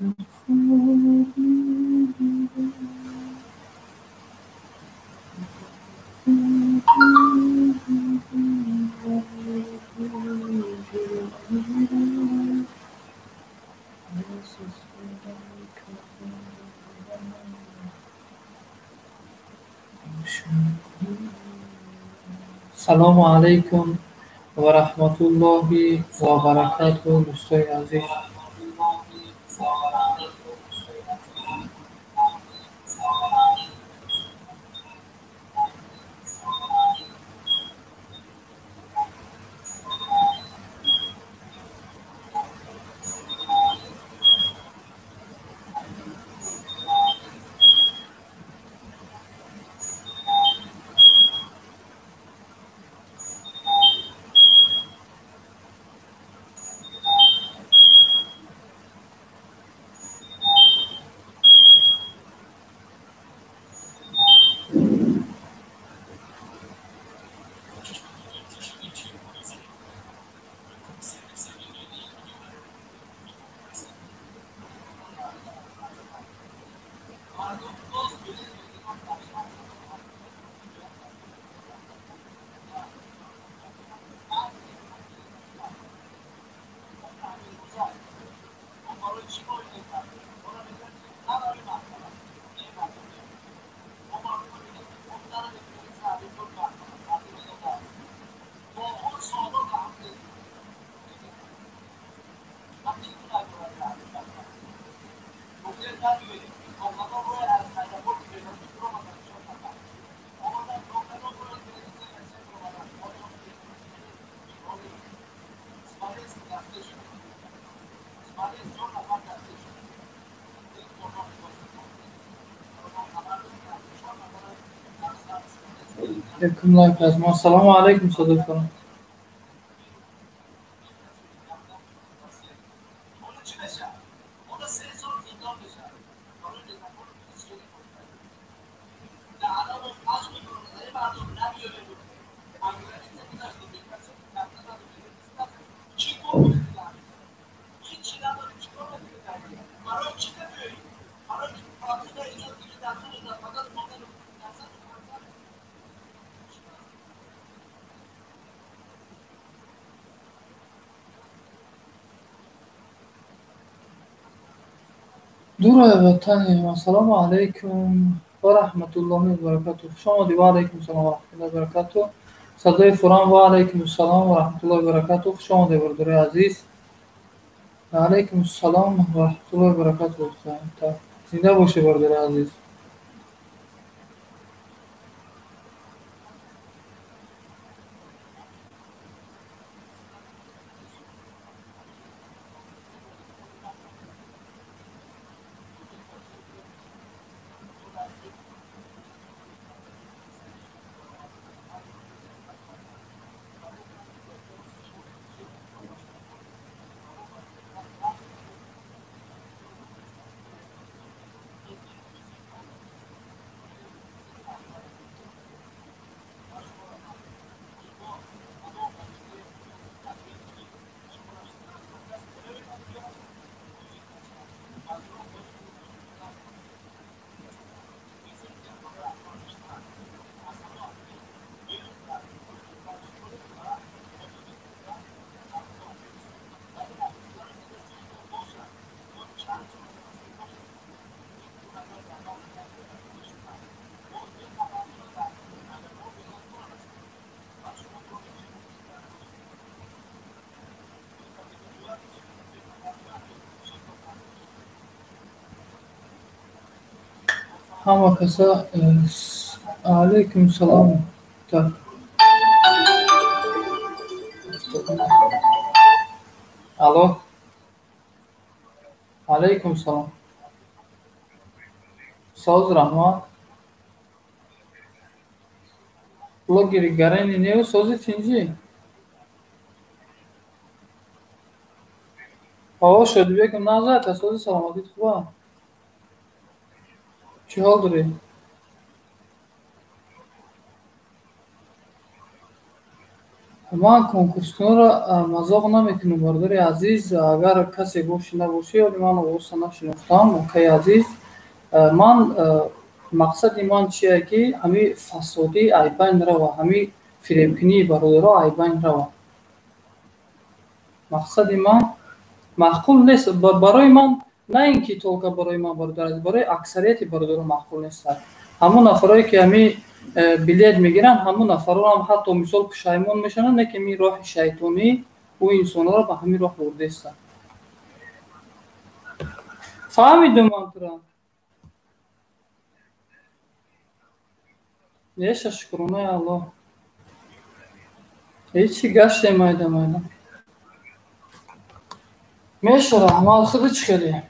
Дар хоб медидам. Салому алайкум ва раҳматуллоҳи ва баракатуҳ, дӯстои азиз. Якум лайк аз мо. Ассалому алайкум, садои фаром. Дурои ватани, ассалому алайкум ва раҳматуллоҳи ва баракатуҳ. Хуш омадӣ. Ва алайкум салом ва раҳматуллоҳи ва баракатуҳ. Садои фурам, ва алайкум ассалом ва раҳматуллоҳи ва баракатуҳ. Хуш омадӣ, бародари азиз. Ва алайкум ассалом ва раҳматуллоҳи ва баракатуҳ. Зинда бошӣ, бародари азиз. Ҳама каса алайкум салом. Алло, алайкум салом. Соз, раҳмат. Блогери гарени неу, сози, тинҷӣ? Ҳаво Шодибекам, нағзата, сози, саломатит хуба? Чӣ ҳол дорӣ? Ман конкурскунонро мазоқ намекунам, бародари азиз. Агар касе боши набоши, оли ман оғоза нашинохтам, акаи азиз. Ман мақсади ман чие ки ҳами фасодӣ айбайн рава, ҳами фиребкунии бародаро айбайн рава. Мақсади ман маъқул нест барои ман, на ин ки только барои ман, бародар азиз, барои аксарияти бародаро маъқул нест. Ҳамон нафарое ки ҳами билет мегиранд, ҳамон нафарорам ҳатто мисол пушаймон мешаванд, не ки ин роҳи шайтонӣ ӯ инсонҳоро ба ҳамин роҳ бурдааст. Фаҳмидум ман тура. Неша, шукронаи Аллоҳ. Ҳечи, гаштем майда майда. Меша, раҳмат, худи чӣ хеле?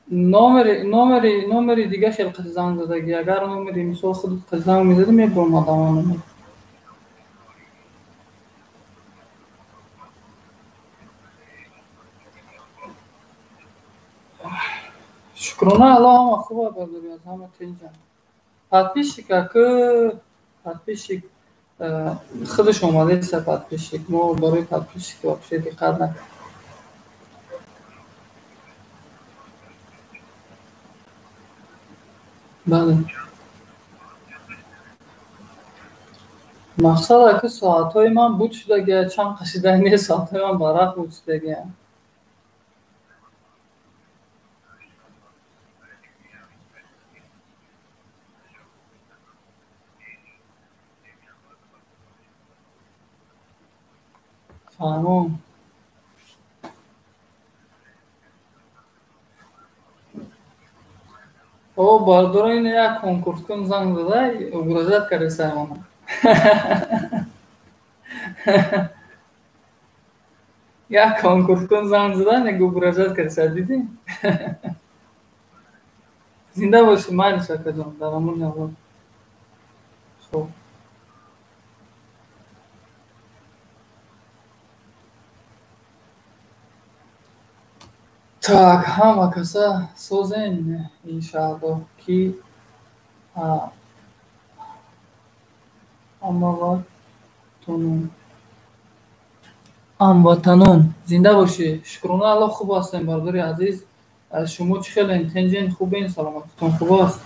Номери дига хел занг задагӣ. Агар номери мисол худат занг мезадӣ, мебуромадам он номер. Шукрона Аллоҳ, ҳама хуб аст, бародари аз ҳама тинҷам. Подписчик аку подписчик худаш омадааст подписчик. Мо барои подписчик вообще диққат накардем. Бале. Мақсад аку соатҳои ман буд шудагия, чанд қашида нест, соатҳои ман барақ буд шудагия. Фаҳмом. О, бародаро, ин як конкурскун занг зада, угрожать карда мана. Як конкурскун занг зада, не угрожать карда, дидӣ? Зинда бошӣ, майлиш акаҷон, дар амони Аллоҳ. Хуб. Так, ҳама каса созен, иншааллоҳ, ки ҳамватанон зинда бошӣ. Шукрона Аллоҳ, хуб ҳастем, бародари азиз. Шумо чӣ хелен? Тинҷен, хубен, саломатитон хуб аст?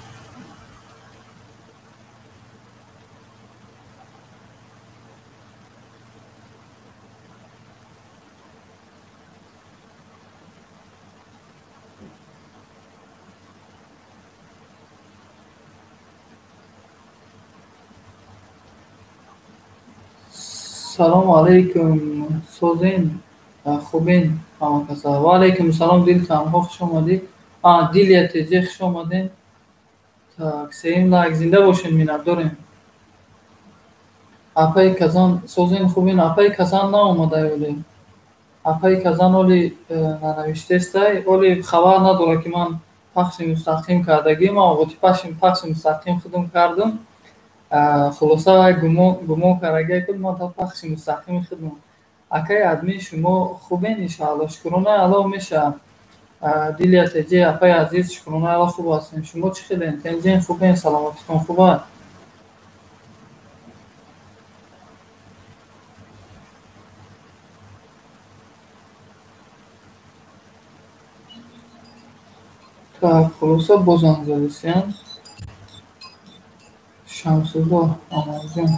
Салому алайкум, созен, хубен ҳама каса. Ва алайкум салом, дил танҳо, хуш омадӣ. Дилия теҷе, хуш омадем. Так, сеюм лайк, зинда бошен, миннатдорем. Апаи Казан, созен, хубен. Апаи Казан наомадай оле. Апаи Казан оли нанавиштестай, оли хабар надора ки ман пахши мустақим кардагӣ, ман оғоти пахши мустақим худам кардам. Хулоса вай гумон кардагия ки ман та пахши мустақими худам. Акаи админ, шумо хубен, иншааллоҳ, шукронаи Аллоҳ меша. Дилия теҷе, апаи азиз, шукронаи Аллоҳ, хуб ҳастем. Шумо чӣ хелен? Тинҷен, хубен, саломатитон хуб аст? Так, хулоса боз занг задисиян. Шамсулло Амарҷон.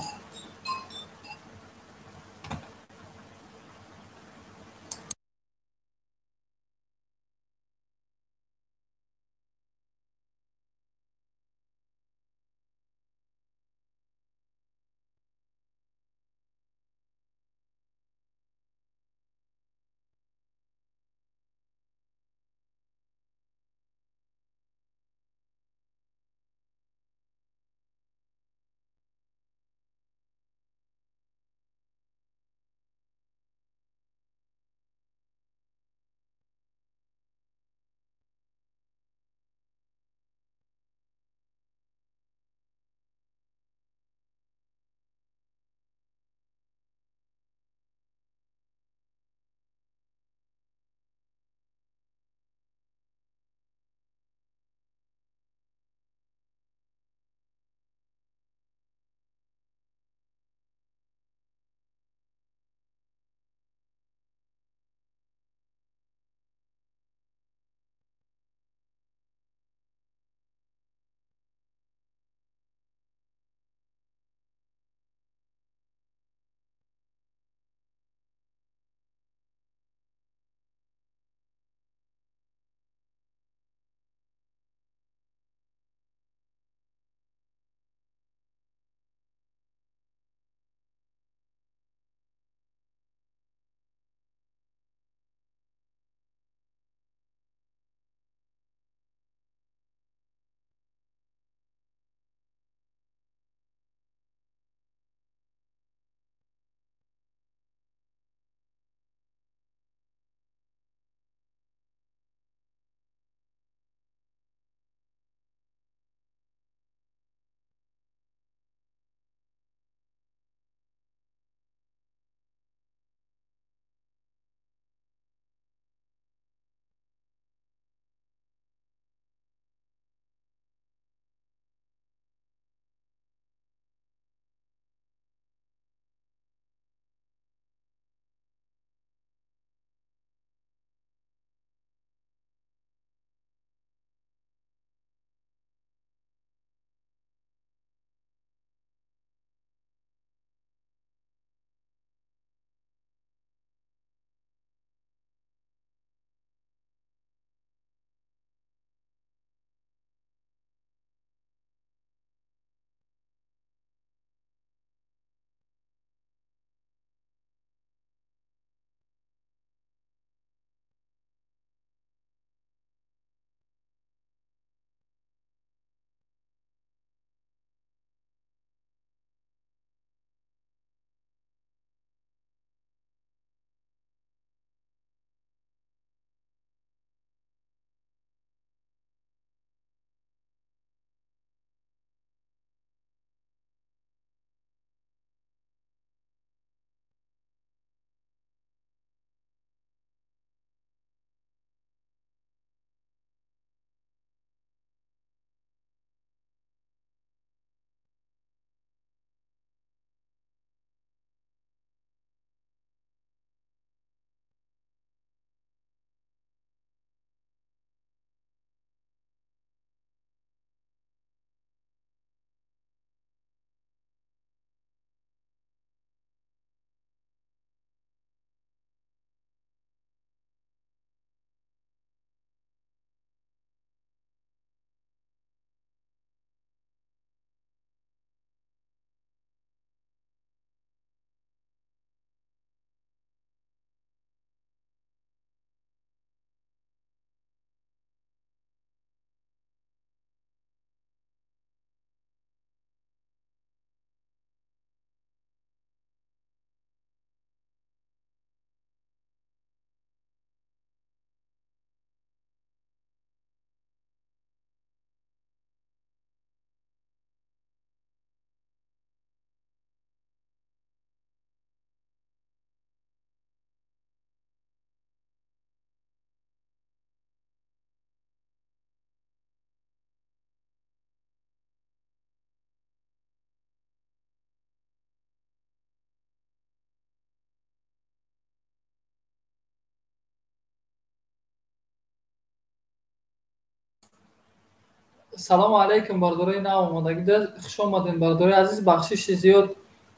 Салому алайкум, бародарои нав омадагида, хуш омадем, бародарои азиз. Бахшиши зиёд,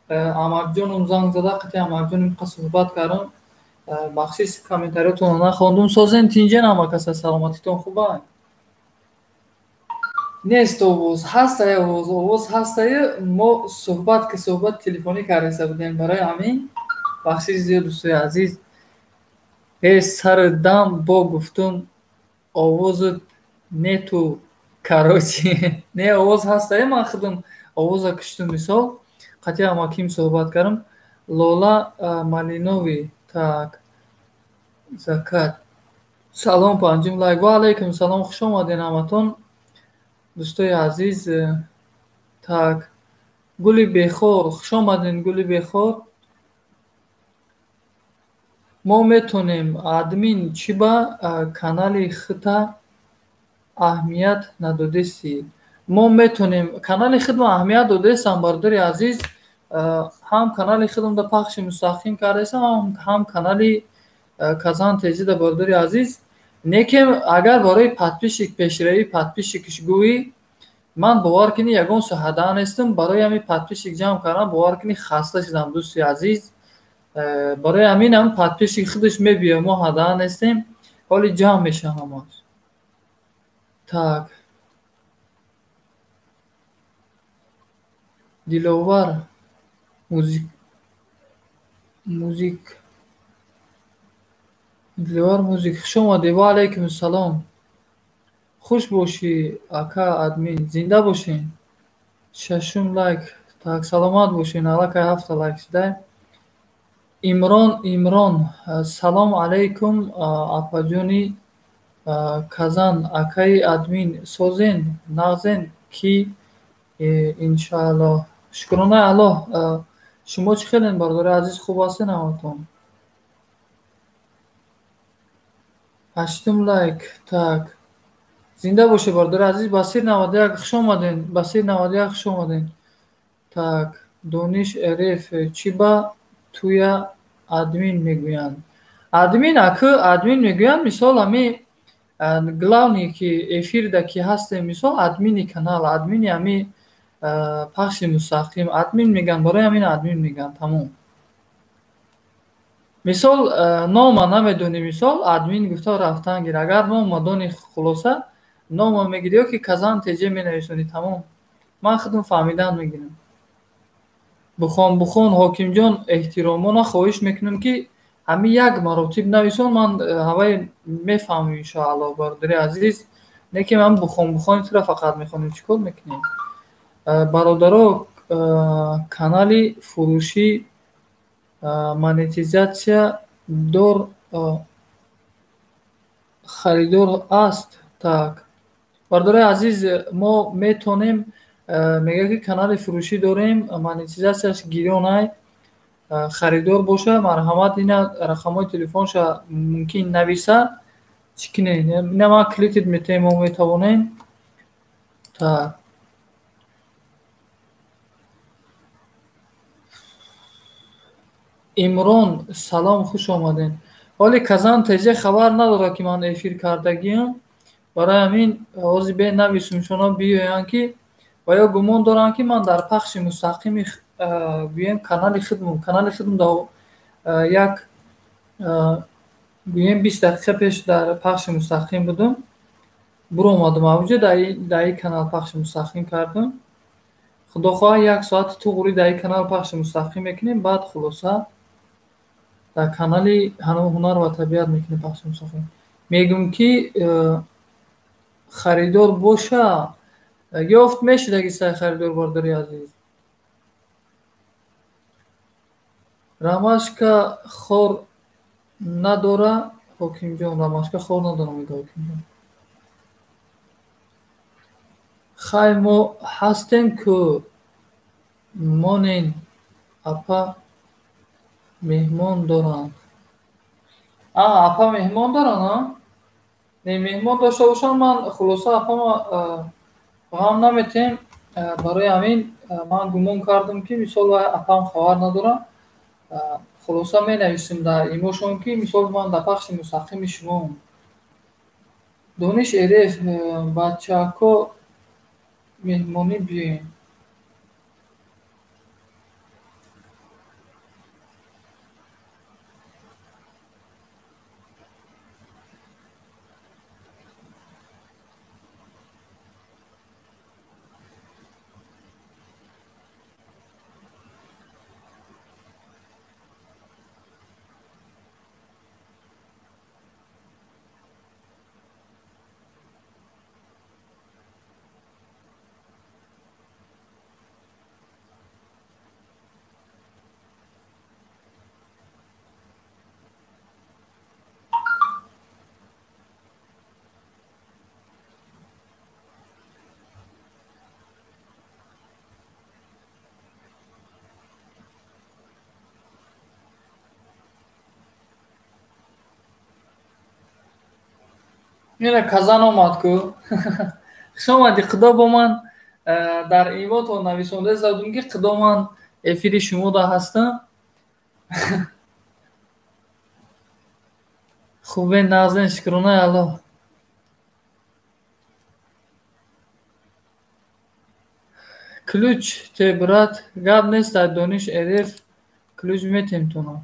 амакҷонум занг зада, қати амакҷоним қа суҳбат кардам. Бахшиш, комментариётонро нахондум. Созен, тинҷен ҳама каса, саломатитон хуба? Нест овоз, ҳастае овоз, овоз ҳастае. Мо суҳбат ки суҳбат телефонӣ кардаиста будем, барои ҳамин бахшиши зиёд, дӯстои азиз. Э, сари дам бо гуфтум овозат нету, короче. Не, овоз ҳастае, ман худам овоза куштум, мисол қати амаким суҳбат кардам. Лола Малинови, так, закат. Салом, панҷум лайк. Ва алайкум салом, хуш омадем ҳаматон, дӯстои азиз. Так, Гули бехор, хуш омадем, Гули бехор. Мо метонем, админ, чӣ ба канали хита аҳамият надодестӣ? Мо метонем, канали худмо аҳамият додестам, бародари азиз. Ҳам канали худамда пахши мустақим кардаистам, ҳам канали Казан Тезида, бародари азиз. Лекин агар барои подписчик, пешравии подписчикш гӯӣ, ман, бовар кунӣ, ягон соҳада нестам. Барои ҳамин подписчик ҷамъ кардан, бовар кунӣ, хаста шудам, дӯсти азиз. Барои ҳамин ҳам подписчик худаш мебиёд, мо ҳадаъ нестем, ҳоли ҷамъ мешавад ҳамаш. Так, Диловар Музик, Музик, Диловар Музик, хуш омадӣ. Ва алайкум ассалом, хуш бошӣ, ака админ, зинда бошен. Шашум лайк. Так, саломат бошен, аллакай ҳафта лайк шудай. Имрон, Имрон, салом алайкум, апаҷони Казан, акаи админ, созен, нағзен ки? Иншааллоҳ, шукронаи Аллоҳ. Шумо чӣ хелен, бародари азиз, хуб ҳастен ҳаматон? Ҳаштум лайк. Так, зинда бошед, бародари азиз. Басир 91, хуш омаден. Басир 91, хуш омаден. Так, Дониш РФ, чӣ ба туя админ мегӯянд? Админ, акы, админ мегӯянд, мисол, ҳами главный ки эфирда ки ҳастем, мисол, админи канал, админи ҳами пахши мустақим админ мегӯянд, барои ҳамин админ мегӯянд, тамом. Мисол, нома намедонӣ, мисол, админ гуфта рафтан гир. Агар нома дони, хулоса, нома мегирӣ ё ки Казан ТЖ менависонӣ, тамом. Ман худам фаҳмидан мегирам. Бухон, бухон, Ҳокимҷон, эҳтиромона хоҳиш мекунам, ки ҳамин як маротиб нависон, ман ҳавай мефаҳмам, иншоаллоҳ, бародари азиз. Не ки ман бухон, бухони тура фақат мехонем, чӣ кор мекунем? Бародаро, канали фурӯшӣ монетизатсия дор, харидор аст? Так, бародарои азиз, мо метонем, мегӯяд ки канали фурӯшӣ дорем, монетизатсияш гирёнай, харидор боша, марҳамат, ина рақамҳои телефонша мумкин нависа, чӣ кунем, ина ман клитит метаҳем, мо метавонем. Так, Имрон, салом, хуш омадем. Ҳоли Казан ТЖ хабар надорад, ки ман эфир кардагиам, барои ҳамин ҳозир бе нависумшоно биёянд, ки ва ё гумон доранд, ки ман дар пахши мустақими, гӯем, канали худмум як, гӯем, 20 дақиқа пеш дар пахши мустақим будум, буромадум авҷа, дар ин канал пахши мустақим кардум. Худо хоҳад, як соати туғри дар ин канал пахши мустақим мекунем, баъд, хулоса, дар канали Ҳунар ва табиат мекунем пахши мустақим. Мегӯм, ки харидор боша, ёфт мешудаги сай харидор, бародари азиз. Ромашка хор надора, Ҳокимҷон, ромашка хор надора, мега Ҳокимҷон. Хай, мо ҳастем ку, монен, апа меҳмон доранд. А, апа меҳмон доранд, а? Не, меҳмон дошта бошанд, ман, хулоса, апама ғам наметем. Барои ҳамин ман гумон кардам, ки мисол апам хабар надорад. Хулоса, менависем дар имошон, ки мисол ман дар пахши мустақими шумоам. Дониш РФ, бачако. Меҳмонӣ биёем. Ина казан омад ку. Хуш омадӣ, Худо бо ман дар имото нависонда задум ки Худо ман эфири шумо да ҳастам. Хубен, нағзен, шукронаи Аллоҳ. Ключ те брат, гап нест, дар Дониш РФ ключ метем тона.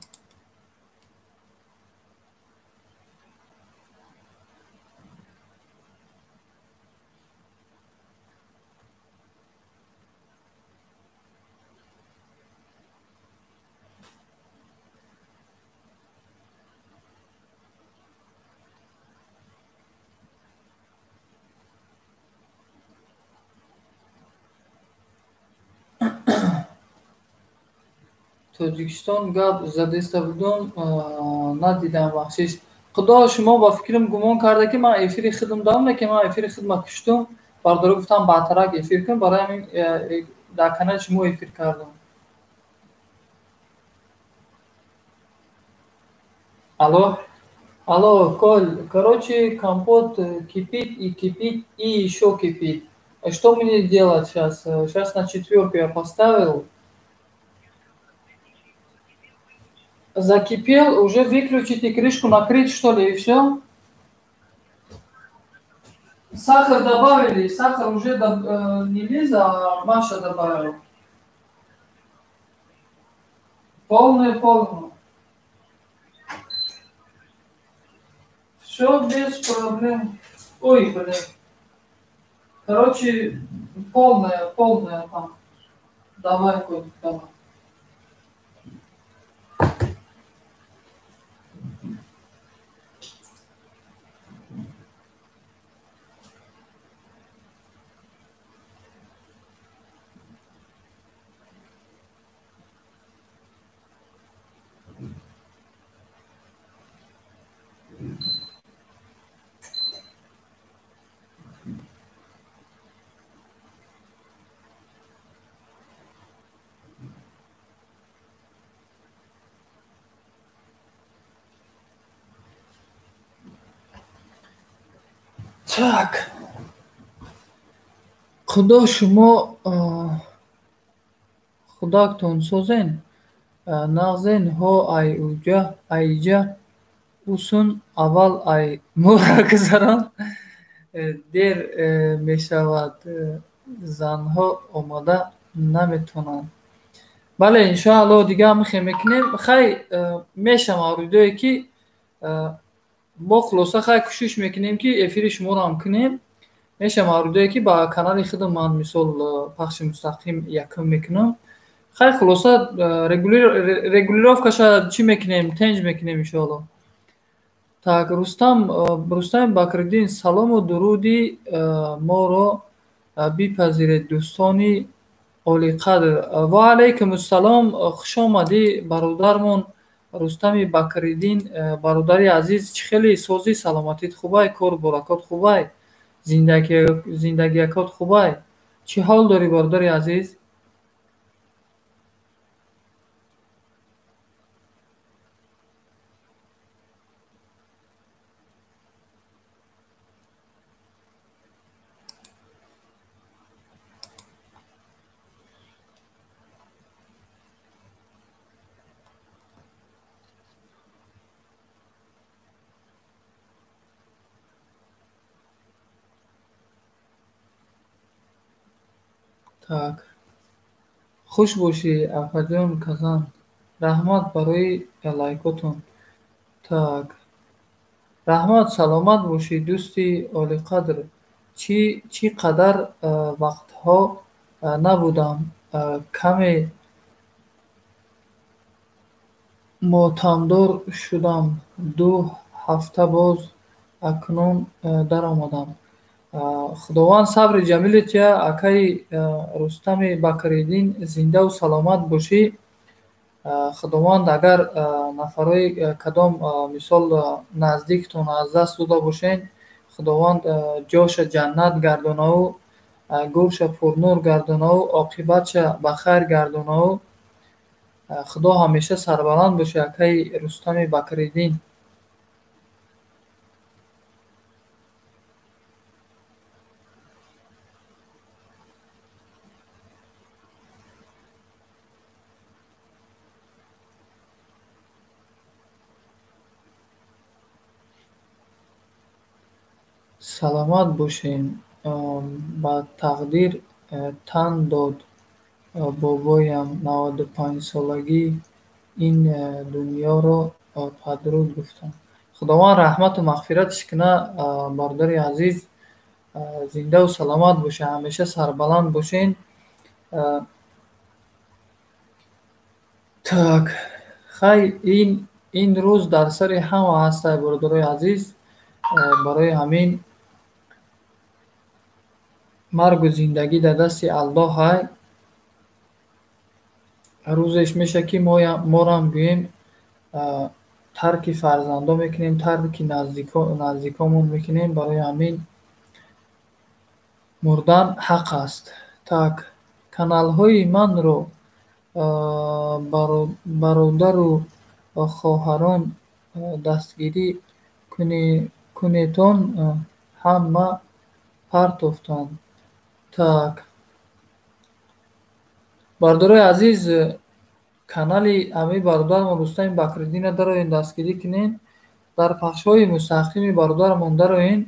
Тоҷикистон гап задеста будум, надидам, бахшиш. Худо шумо ба фикрам гумон карда ки ман эфири худам дорам, лекин ман эфири худма куштум. Бардоро гуфтам баъдтарак эфир кун, барои ҳамин дар канали шумо эфир кардам. Алло, алло, Коль, короче, компот кипит и кипит и еще кипит. Что мне делать сейчас? Сейчас на четверку я поставил. Закипел, уже выключить и крышку накрыть, что ли, и все? Сахар добавили, сахар уже не Лиза, а Маша добавила. Полную, полную. Все без проблем. Ой, блин. Короче, полная, полная там. Давай, Коль, давай. Так, Худо шумо худактон созен, нағзен ҳо ай айҷа усун аввал ай мора гузарон, дер мешавад, занҳо омада наметавонанд. Бале, иншоаллоҳ дигар мехем мекунем. Хай меша мавридое ки мо хулоса хай кӯшиш мекунем ки эфири шуморо ҳам кунем. Меша мавридое ки ба канали худам ман мисол пахши мустақим якум мекунам. Хай хулоса регулировкаша чӣ мекунем, тенҷ мекунем иншоаллоҳ. Так, Рустам Бакриддин, салому дуруди моро бипазиред дӯстони олиқадр. Ва алайкум ассалом, хуш омадӣ бародармон Рустами Бакриддин, бародари азиз, чӣ хеле созӣ, саломатит хубай, кор баракот хубай, зиндагиякот хубай. Чӣ ҳол дорӣ бародари азиз? Так. Хуш бошӣ, апаҷон Казан. Раҳмат барои лайкотон. Так. Раҳмат, саломат бошӣ, дӯсти олиқадр. Чӣ қадар вақтҳо набудам, каме мотамдор шудам. 2 ҳафта боз акнун даромадам. Худованд сабри ҷамиле тия, акаи Рустами Бакриддин, зиндаву саломат бошӣ. Худованд агар нафарҳои кадом мисол наздиктон аз даст дода бошед, Худованд ҷоша ҷаннат гардонаву, гӯрша пурнур гардонаву, оқибатша ба хайр гардонаву. Худо ҳамеша сарбаланд бошад, акаи Рустами Бакриддин. Саломат бошем. Ба тақдир тан дод бобоям 95-солагӣ ин дунёро падруд гуфтам. Худованд раҳмату мағфиратш кунад, бародари азиз. Зиндаву саломат бошед, ҳамеша сарбаланд бошед. Так, хай ин рӯз дар сари ҳама ҳастай, бародарои азиз. Барои ҳамин маргу зиндагӣ дар дасти Аллоҳ ҳай. Рӯзеш меша ки морам гӯем тарки фарзандо мекунем, тарки наздикомон мекунем. Барои ҳамин мурдан ҳақ аст. Так, каналҳои манро бародару хоҳарон дастгирӣ кунетон, ҳама партофтанд. Так, бародарои азиз, канали ҳамин бародарамон Рустами Бакриддинро дароен, дастгирӣ кунед. Дар пахшҳои мустақими бародарамон дароен.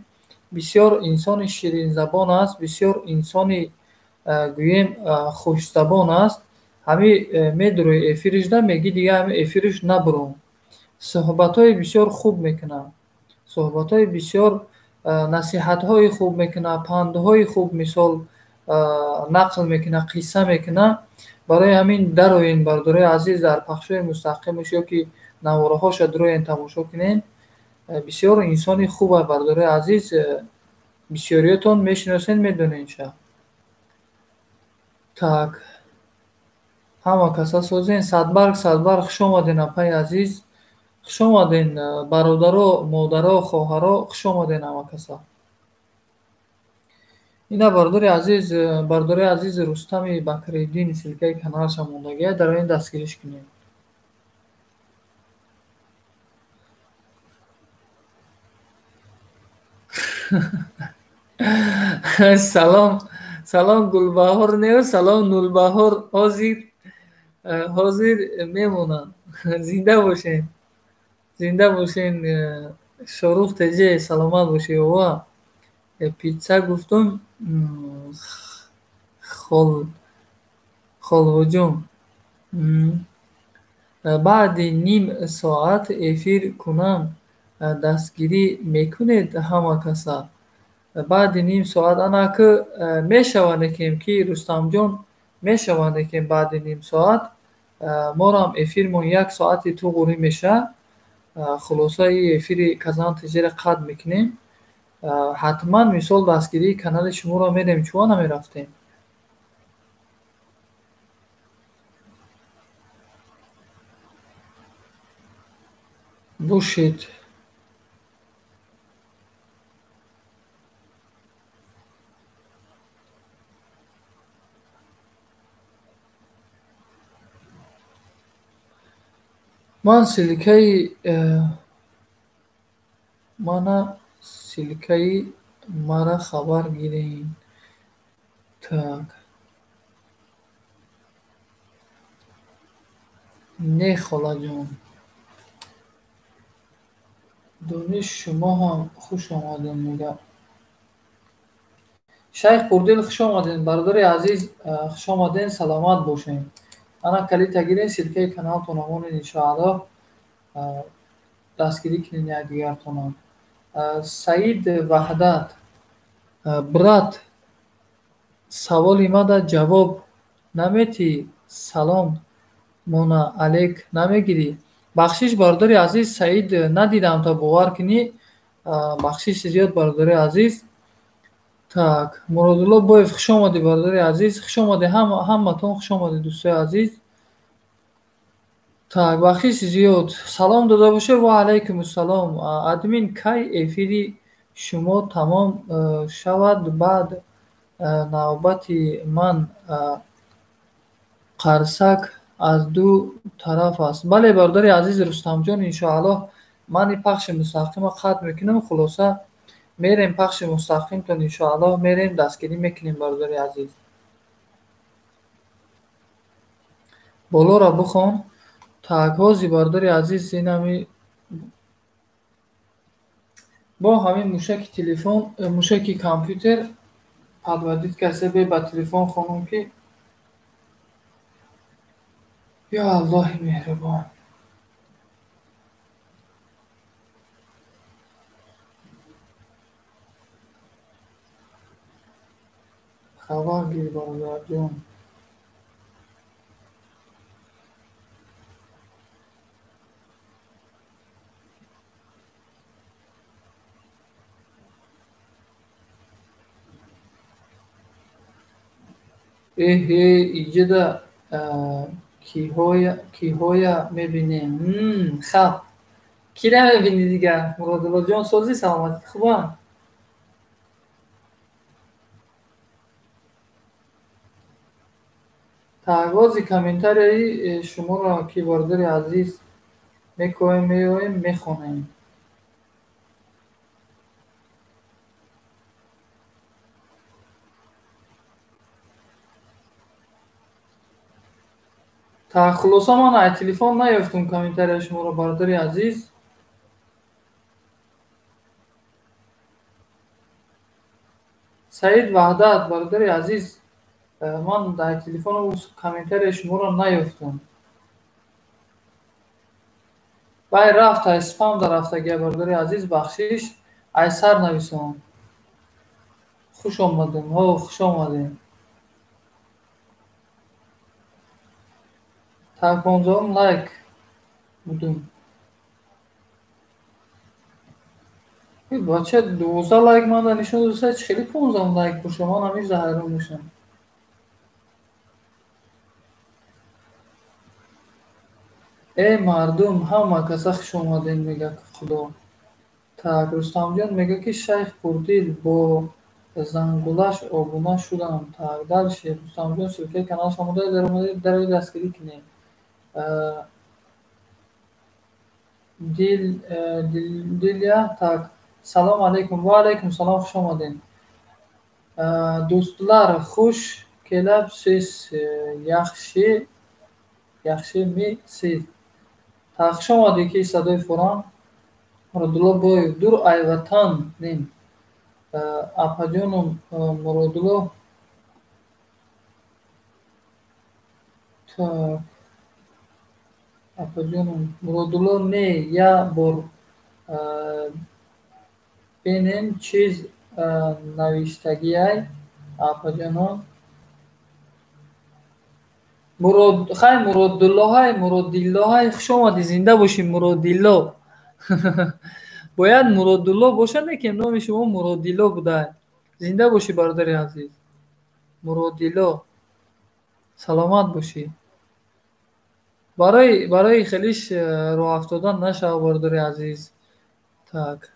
Бисёр инсони ширинзабон аст, бисёр инсони гӯем хушзабон аст. Ҳамин медурӯи эфиришда мегӣ дига ҳамин эфириш набуром. Суҳбатҳои бисёр хуб мекунад, суҳбатҳои бисёр насиҳатҳои хуб мекунад, пандҳои хуб мисол нақл мекунад, қисса мекунад. Барои ҳамин дароен, бародарои азиз, дар пахшҳои мустақимаш ё ки навораҳоша дароен тамошо кунед. Бисёр инсони хуб аст, бародарои азиз. Бисёриётон мешиносед, медонед ша. Так, ҳама каса созен. Садбарг, садбарг, хуш омаден, апаи азиз. Хуш омаден, бародаро, модаро, хоҳаро, хуш омаден ҳама каса. Ина бародари азиз, бародари азиз Рустами Бакриддин силкаи каналаша мондагия, дар ин дастгириш кунед. Салом, салом Гулбаҳор не, салом Нулбаҳор. Ҳозир мемонанд. Зинда бошед, зинда бошед. Шорух теже, саломат бошед. Ова питса гуфтум, холвуҷум. Баъди ним соат эфир кунам, дастгирӣ мекунед ҳама каса? Баъди ним соат ана ки мешавандекем ки Рустамҷон, мешавандекем баъди ним соат. Морам эфирмон 1 соати туғурӣ меша. Хулосаи эфири Казан тежера қад мекунем. Ҳатман мисол дастгирии канали шуморо мерем, чува намерафтем. Бошед. Ман силкаи мана силкаи мара хабар гирем. Так. Не, холаҷон. Дониш, шумо ҳам хуш омадед, мега. Шайх Пурдил, хуш омадед, бародари азиз, хуш омадед, саломат бошед. Ана калита гирен, ссылка и каналтона монед, иншоаллоҳ, дастгирӣ кунед якдигартона. Саид Ваҳдат, брат, саволи мада ҷавоб наметӣ, салом мона алек намегирӣ. Бахшиш, бародари азиз, Саид, надидам, то бовар кунӣ. Бахшиши зиёд, бародари азиз. Так, Муродулло Боев, хуш омадӣ, бародари азиз, хуш омадӣ, ҳаматон хуш омадӣ, дӯстои азиз. Так, бахшиши зиёд. Салом дода бошед, ва алайкум ассалом. Админ, кай эфири шумо тамом шавад, баъд навбати ман қарсак аз ду тараф аст. Бале, бародари азиз Рустамҷон, иншоаллоҳ, ман ин пахши мустақимро қатъ мекунам, хулоса мерем пахши мустақимтон, иншоаллоҳ, мерем дастгирӣ мекунем, бародари азиз. Болоро бихон. Так, ҳозир, бародари азиз, инами бо ҳамин мушаки телефон, мушаки компютер подводить касе бе ба телефон хонум ки ё Аллоҳи меҳрубон. Хабар гир, бародарҷон. Эҳе, иҷода киҳоя мебинем. Хаб. Кира мебинӣ дигар? Муродуллоҷон, созӣ, саломатит хуба? Тағози комментарияи шуморо ки, бародари азиз, мекоем, меоем, мехонем. Так, хулоса, ман ай телефон наёфтум комментарияи шуморо, бародари азиз. Саид Ваҳдат, бародари азиз, ман дар телефон комментарияи шуморо наёфтум. Бай рафт, ай спам да рафтагия, бародари азиз, бахшиш, ай сар нависон. Хуш омадем, ҳо, хуш омадем. Так, 15-ум лайк будум. Бача, 12 лайк манда нишон дода, чӣ хеле 15-ум лайк боша, ман ҳамин ҳайрон мешам. Э мардум, ҳама каса хуш омадем, мега Худо. Так, Рустамҷон мега ки Шайх Пурдил бо зангулаш обуна шудам. Так, дальше, Рустамҷон, ссылка и каналаш омода, дарои дастгирӣ кунем. Дил Диля, так, салом алейкум, ва алейкум салом, хуш омадед. Do'stlar, xush kelibsiz, yaxshi yaxshimisiz? Так, хуш омадед ки садои форам. Муродулло Боев, дур ай ватан ним. Апаҷону Муродулло. Так. Апаҷону Муродулло не, я бор бинем чиз навиштагиай, апаҷоно. Мурод, хай Муродуллоҳай, Муродиллоҳай, хуш омадӣ, зинда бошӣ, Муродилло. Бояд Муродулло бошад, лекин номи шумо Муродилло будай. Зинда бошӣ, бародари азиз. Муродилло. Саломат бошӣ. Барои хелиш роҳафтодан нашав, бародари азиз. Так.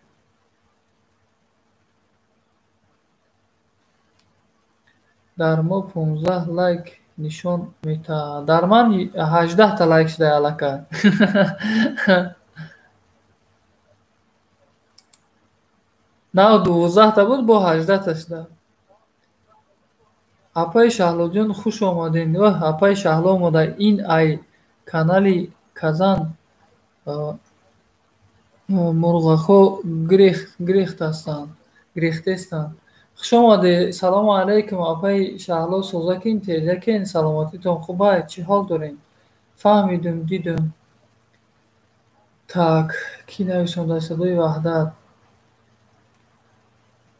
Дар мо 15 лайк нишон метаҳад. Дар ман 18 та лайк шуда аллакай. Нав 12 та буд, бо 18 та шуда. Апаи Шаҳлоҷон, хуш омадед. Оҳ, апаи Шаҳло омада. Ин ай канали Казан мурғакҳо гирехтастанд. Хуш омадед. Салому алайкум, апаи Шаҳло, созакин, тезакин, саломатитон хубай, чӣ ҳол дорем? Фаҳмидум, дидум. Так, кӣ нависонда? Садои Ваҳдат.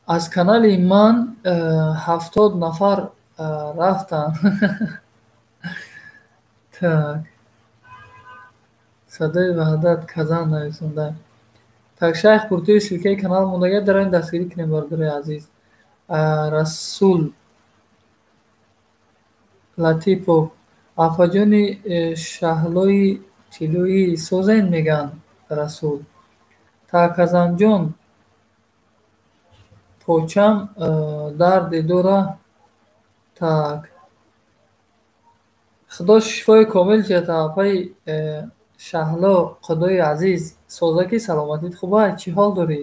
Аз канали ман 70 нафар рафтанд. Так. Садои Ваҳдат Казан нависонда. Так, Шайх Пуртуи ссылка и канал мондага, дароин дастгирӣ кунем, бародарои азиз. Расул Латипов, апаҷони Шаҳлои тиллоӣ созен меган Расул. Так, Казанҷон, почам дарде дора. Так. Худо шифои комил диҳад апаи Шаҳло, Худои азиз. Созаки, саломатит хубай, чӣ ҳол дорӣ?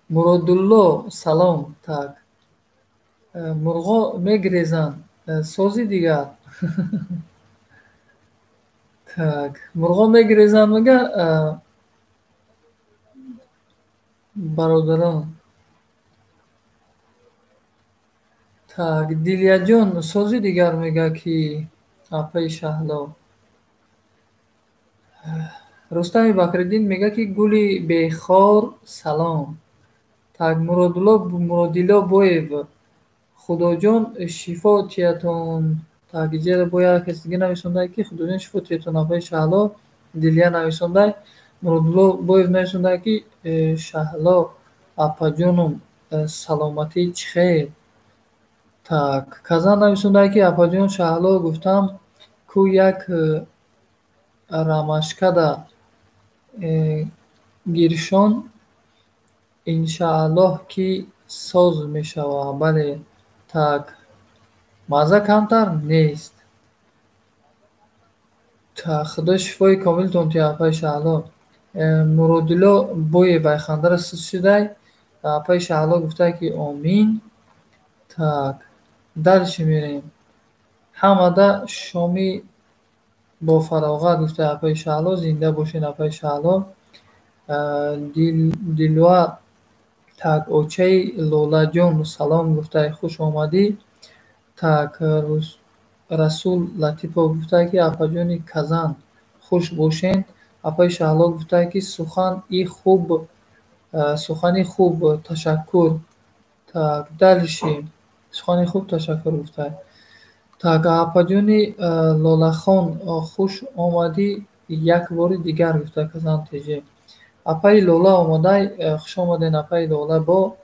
Муродулло, салом. Так. Мурғо мегрезанд, сози дигар. Так, мурғо мегрезанд мега, бародарон. Так, Дилияҷон, сози дигар мега ки апаи Шаҳло. Рустами Бакриддин мега ки гули бехор салом. Так, Муродилло Боев, Худоҷон шифо тиятон. Так, иҷера бо як каси дига нависонда ки Худоҷон шифо тиятон апаи Шаҳло. Дилия нависонда. Муродулло Боев нависонда ки Шаҳло апаҷонум, саломатӣ чӣ хел? Так, Казан нависонда ки апаҷон Шаҳло гуфтам ку як рамашкада гиршон, иншааллоҳ ки соз мешава. Бале, так, мазза камтар нест. Так, Худо шифои комилтон диҳад апаи Шаҳло. Муродилло Боев айхандара суст шудай. Апаи Шаҳло гуфта ки омин. Так, дальше мерем. Ҳамада шоми бо фароғат гуфта апаи Шаҳло. Зинда бошед апаи Шаҳло. Дилва, так, очаи Лолаҷон салом гуфта, хуш омадӣ. Так, Расул Латипов гуфта ки апаҷони Казан хуш бошед. Апаи Шаҳло гуфта ки сухани хуб, ташаккур. Так, дальше. Сухани хуб, ташаккур гуфта. Так, апаҷони Лолахон хуш омадӣ як бори дигар гуфта Казан ТЖ. Апаи Лола омадай, хуш омаден апаи Лола бо.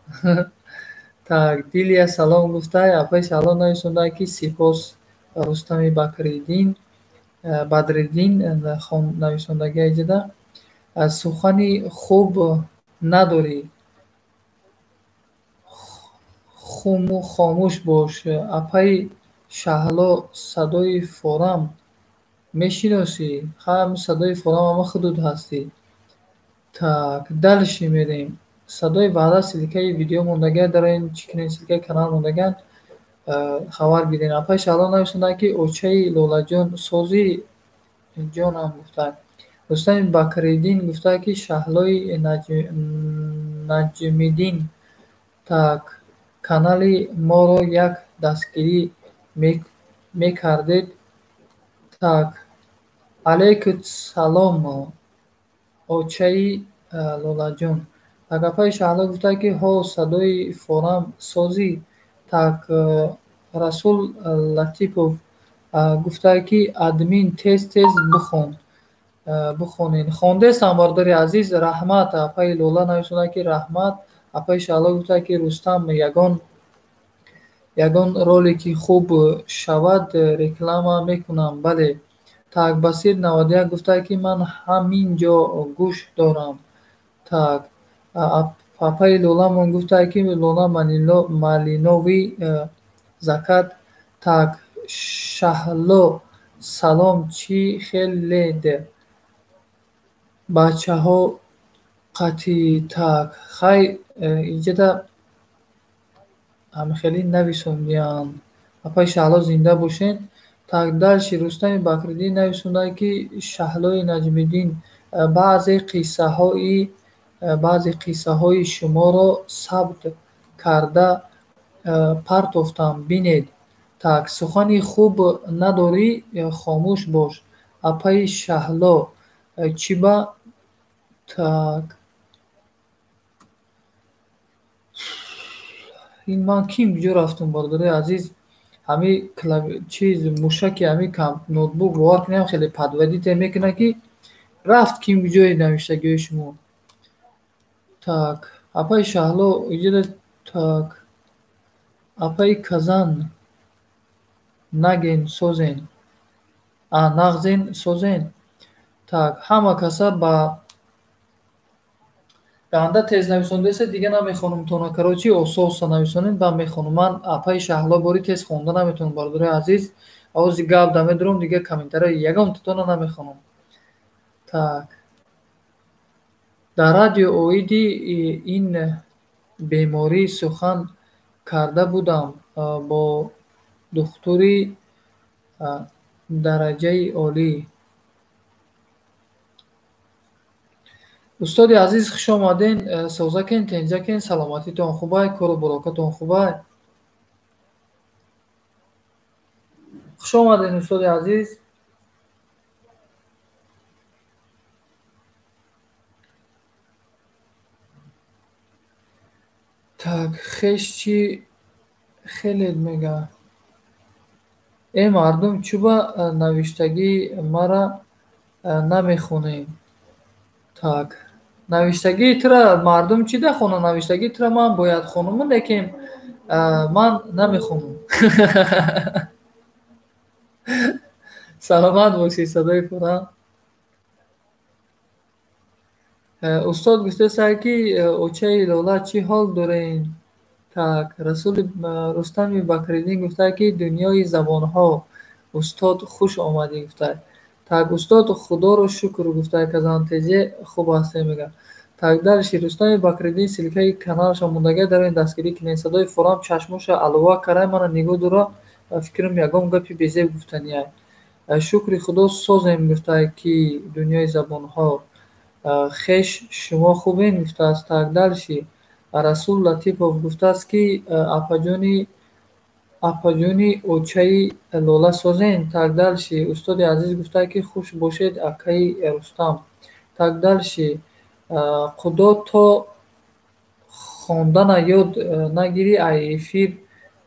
Так, Дилия салом гуфтай. Апаи Шаҳло нависонда ки сипос Рустами Бакриддин, Бадриддин хон нависондагия иҷода. Сухани хуб надорӣ, хомӯш бош. Апаи Шаҳло садои форам мешиносӣ? Ҳам садои форам ама худут ҳастӣ. Так, дальше мерем. Садои Ваҳдат ссылка и видео мондагия, дароин чӣ кунед, ссылка и канал мондагиян, хабар гирен. Апаи Шаҳло нависонда ки очаи Лолаҷон сози ҷонам гуфта. Рустами Бакриддин гуфта ки Шаҳлои Наҷмиддин, так, канали моро як дастгирӣ мекардед. Так, алайкум салом очаи Лолаҷон. Так, апаи Шаҳло гуфта ки ҳо садои форам созӣ. Так, Расул Латипов гуфта ки админ тез тез бихон. Бихонед. Хондестам бародари азиз, раҳмат. Апаи Лола нависонда ки раҳмат. Апаи Шаҳло гуфта ки Рустам ягон ролики хуб шавад реклама мекунам. Бале. Так, Басир 91 гуфта ки ман ҳамин ҷо гӯш дорам. Так, апаи Лоламон гуфта ки Лола Малинови закат. Так, Шаҳло салом, чӣ хелед бачаҳо қатъӣ. Так, хай, иҷода ҳамхелӣ нависондиянд. Апаи Шаҳло зинда бошед. Так, дальше Рустами Бакриддин нависонда ки Шаҳлои Наҷмиддин баъзе қиссаҳои Баъзе қиссаҳои шуморо сабт карда партофтам, бинед. Так, сухани хуб надорӣ, хомӯш бош. Апаи Шаҳло, чӣ ба так ин ман ким куҷо рафтум, бародарои азиз? Ҳами чиз мушаки ҳами ноутбук бовар кунем хеле подводите мекунад, ки рафт ким куҷои навиштагиҳои шумо. Так, апаи Шаҳло иҷода. Так, апаи Казан наген созен, нағзен созен. Так, ҳама каса ба ганда тез нависондаеса, дига намехонам тона. Короче, ососа нависонед, баъд мехонам. Ман апаи Шаҳло бори тез хонда наметавонам, бародарои азиз. Овози гап да медурам, дига комментарияи ягонтатона намехонам. Так, дар радио оиди ин беморӣ сухан карда будам бо духтури дараҷаи олӣ. Устоди азиз, хуш омаден. Созакен, тенҷакен, саломатитон хубай, кору барокатон хубай. Хуш омаден, устоди азиз. Так, хеш чӣ хелед мега? Э мардум, чӯба навиштагии мара намехонем? Так, навиштагии тура мардум чӣ дахонад? Навиштагии тура ман бояд хонум, лекин ман намехонам. Саломат бошӣ, садои пурра. Устод гуфтааст, ки очаи Лола чӣ ҳол дорем? Так, Расули Рустами Бакриддин гуфтааст, ки дунёи забонҳо. Устод, хуш омадӣ гуфтааст. Так, устод, худоро шукр гуфтааст, Казантеже хуб ҳастем мега. Так, дальше Рустами Бакриддин ссылкаи каналаша мондагӣ, дар ин дастгирӣ кунед. Садои форам чашмоша алова карай, мана нигоҳ дора, фикрам ягон гапи безеб гуфтанияй. Шукри худо созем гуфтааст, ки дунёи забонҳо. Хеш шумо хубен гуфтааст. Так, дальше Расул Латипов гуфтааст, ки апаҷони очаи Лола созен. Так, дальше устоди азиз гуфтааст, ки хуш бошед, акаи Рустам. Так, дальше худо то хондана ёд нагирӣ, ай эфир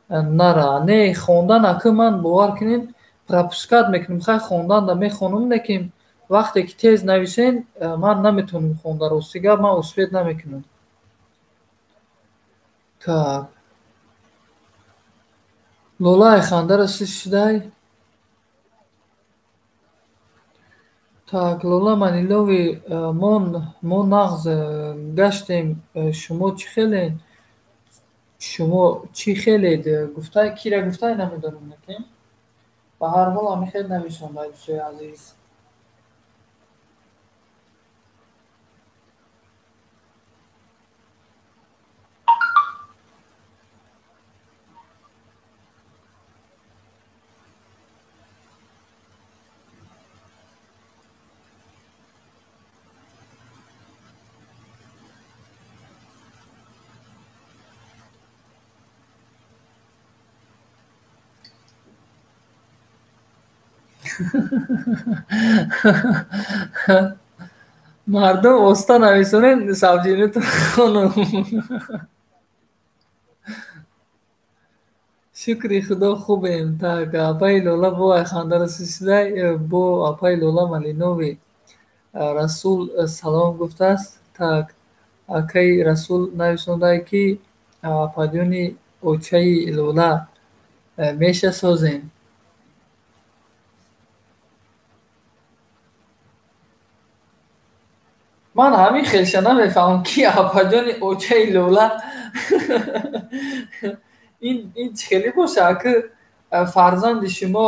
нара. Не, хондан ака ман бовар кунед пропускать мекунам. Хай, хонданда мехонам, лекин вақте ки тез нависен, ман наметавонам хонда. Рости гап, ман успеть намекунам. Так, Лолаи хандара сис шудай. Так, Лола Манилови, мо нағз гаштем, шумо чӣ хелед? Шумо чӣ хелед? Гуфтай кира гуфтай намедонам, лекин ба ҳар ҳол ҳамин хел нависонда, дӯстои азиз. Мардум оста нависонед, сабҷинатон хонум. Шукри худо хубем. Так, апаи Лола бо айхандара сисидай, бо апаи Лола Малинови. Расул салом гуфтааст. Так, акаи Расул нависондай, ки апаҷони очаи Лола меша созем. Ман ҳамин хелша намефаҳмам, ки апаҷони очаи Лола ин чӣ хеле боша? Ака фарзанди шумо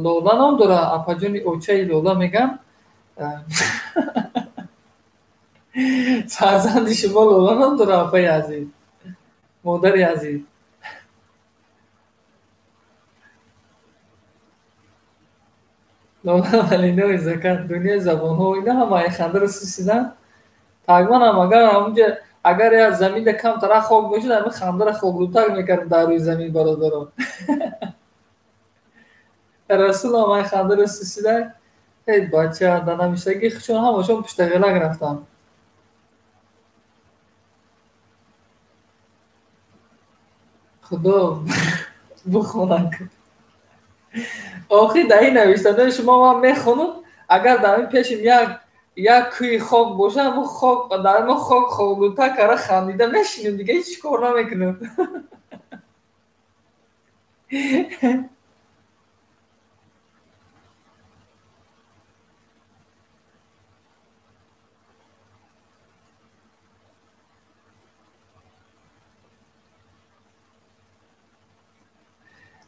Лола ном дора, апаҷони очаи Лола меган. Фарзанди шумо Лола ном дора, апаи азиз, модари азиз. Лола Малинови закат, дунёи забонҳо, ина ҳама айхандаро сисидан. Тагманам агар ҳамунҷа агар як заминда камтара хок бошад, ҳамин хандара хоклутак мекардам дар рӯи замин бародарон. Расулам ай хандара сусида, эй бача, дар навиштагӣ чун ҳамашон пуштағелак рафтам. Худо бухонам. Охи дар ин навиштаҳои шумо ман мехонам, агар дар ин пешим як кӯи хок бошад, ҳамон хок дар мо хок хоклутак кара хандида мешинем, дига ҳеҷ кор намекунем.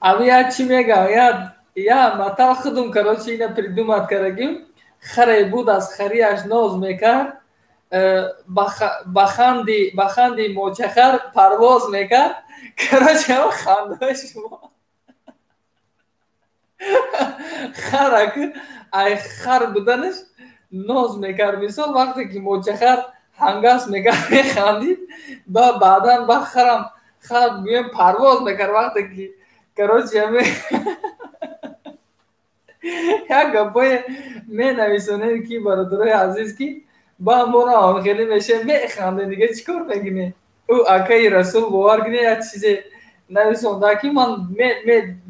Ами я чӣ мегам, я матал худум, короче, ина придумат карагим. Харе буд аз харияш ноз мекард, ба ханди мочахар парвоз мекард. Короче, ам хандаи шумо харак ай хар буданаш ноз мекард. Мисол вақте ки мочахар ҳангас мекард, механдид, ба баъдан ба харам хар гӯем парвоз мекард. Вақте ки короче, ами як гапое менависонед ки бародарои азиз, ки ба мора он хеле меше механдем, дига чӣ кор мекунем? Ӯ акаи Расул бовар кунед, як чизе нависонда ки ман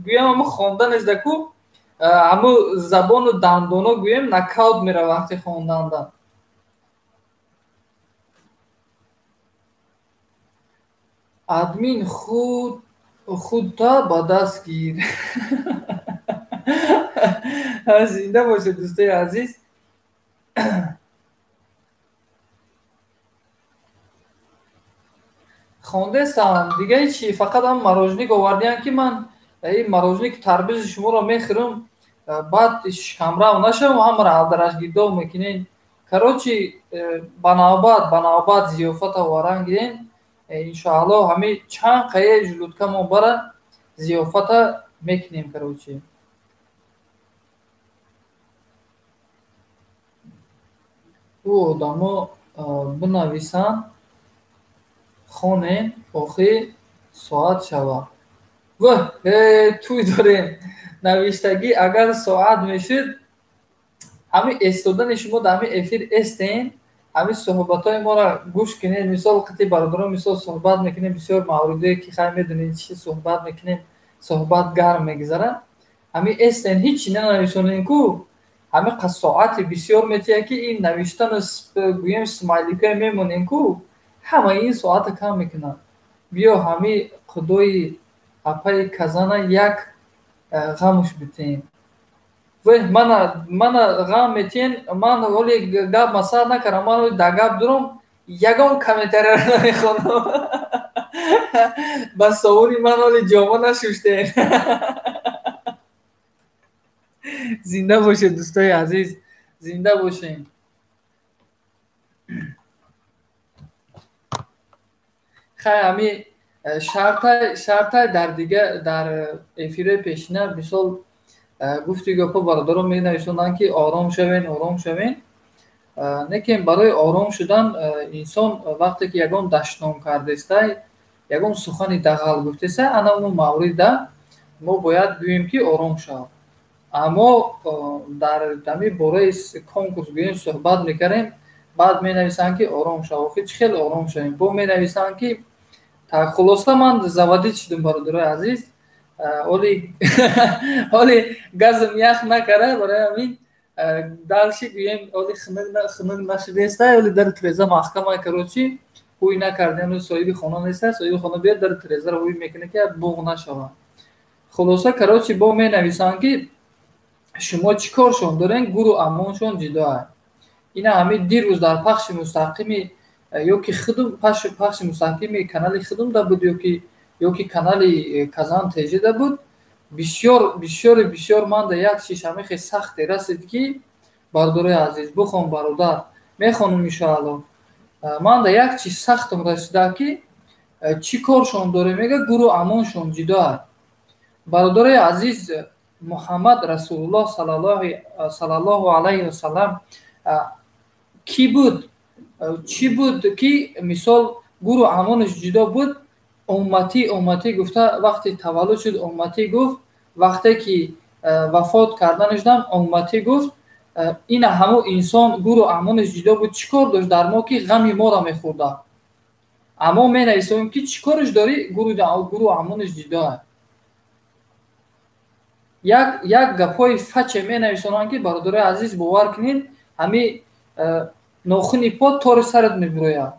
гӯям ҳаму хонданаш да ку ҳаму забону дандоно гӯем нокаут мерава вақти хонданда. Админ худта ба даст гир. Зинда бошед дӯстои азиз. Хондестам дига ҳечи, фақат ҳам мороженик овардиям ки ман ин мороженик тарбизи шуморо мехӯрам, баъд шикамрав нашавам, ҳамаро алдараш гирдоб мекунед. Короче, ба навбат зиёфата оваран гирем. Иншоаллоҳ ҳами чанд қае жулудкамо бара зиёфата мекунем. Короче, ӯ одамо бинависанд, хонем, охир соат шава. Ваҳ, тӯй дорем. Навиштагӣ агар соат мешуд, ҳамин эстодани шумо дар ҳамин эфир эстен, ҳамин суҳбатҳои моро гӯш кунед. Мисол қити бародарон мисол суҳбат мекунем, бисёр мавридое ки хай медонед чӣ суҳбат мекунем, суҳбат гарм мегузарад. Ҳамин эстен ҳеҷ нанависонем ку, ҳамин соати бисёр метиҳад ки ин навиштану гӯем смайликое мемонем ку, ҳамаи ин соата кам мекунад. Биё ҳамин худои апаи казана як ғамуш битем. Вeh, мана ғам метиҳен, ман ҳоли гап масал накардам, ман ҳоли дар гап дурам, ягон комментарияро намехонам. Ба совуни ман ҳоли ҷома нашуштем. Зинда бошед дӯстои азиз, зинда бошем. Хай ҳами шартай дар дига дар эфирои пешина мисол гуфти гапҳо бародарон менависонданд ки ором шавен, ором шавен. Лекин барои ором шудан инсон вақте ки ягон дашном кардестай, ягон сухани дағал гуфтестай, ана он маврида мо бояд гӯем ки ором шав. Аммо дар ҳамин бораи конкурс гӯем суҳбат мекардем, баъд менависанд ки ором шав. Охир чӣ хел ором шавем? Бо менависанд ки хулоса ман заводид шудам бародарои азиз. Оли газм ях накара, барои ҳамин дальше гӯем оли хунук нашудестай, оли дар треза маҳкамай, короче, ҳуй накардем, соҳиби хона нестай, соҳиби хона биёд дар трезаро ҳуй мекунад ки буғ нашавад. Хулоса, короче, бо менависанд ки шумо чӣ коршон дорен, гуру амоншон ҷудоа. Ина ҳамин дирӯз дар пахши мустақими ё ки худум пахши мустақими канали худум да буд, ё ки канали Казан ТЖ да буд, бисёр бисёр бисёр ман да як чиз ҳамин хел сахте расид ки бародарои азиз, бихон бародар, мехонум иншоаллоҳ. Ман да як чиз сахтам расида ки чӣ коршон доре, мега гуру амоншон ҷудоа. Бародарои азиз, Муҳаммад Расулуллоҳ саллаллоҳу алайҳи васаллам кӣ буд? Чӣ буд ки мисол гуру амонаш ҷудо буд, умматӣ умматӣ гуфта вақте таваллуд шуд умматӣ гуфт, вақте ки вафот карданашдам умматӣ гуфт. Ина ҳамун инсон гуру амонаш ҷудо буд, чӣ кор дошт дар мо ки ғами моро мехӯрда? Аммо менависем ки чӣ кораш дорӣ, гуру амонаш ҷудоа. Як гапҳои фаче менависонанд ки бародарои азиз бовар кунед, ҳами нохуни по тори сарат мебурояд.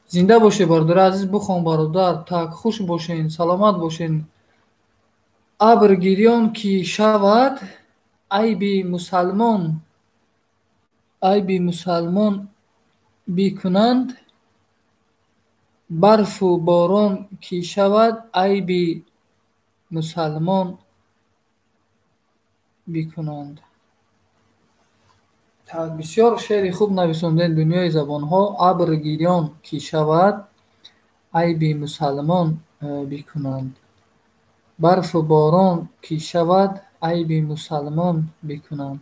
Зинда бошед бародари азиз, бухон бародар, так хуш бошен, саломат бошен. Абр гирён ки шавад, айби мусалмон, айби мусалмон бикунанд, барфу борон ки шавад, айби мусалмон бикунанд. Так, бисёр шеъри хуб нависондем дунёи забонҳо. Абр гирён ки шавад, айби мусалмон бикунанд, барфу борон ки шавад, айби мусалмон бикунанд.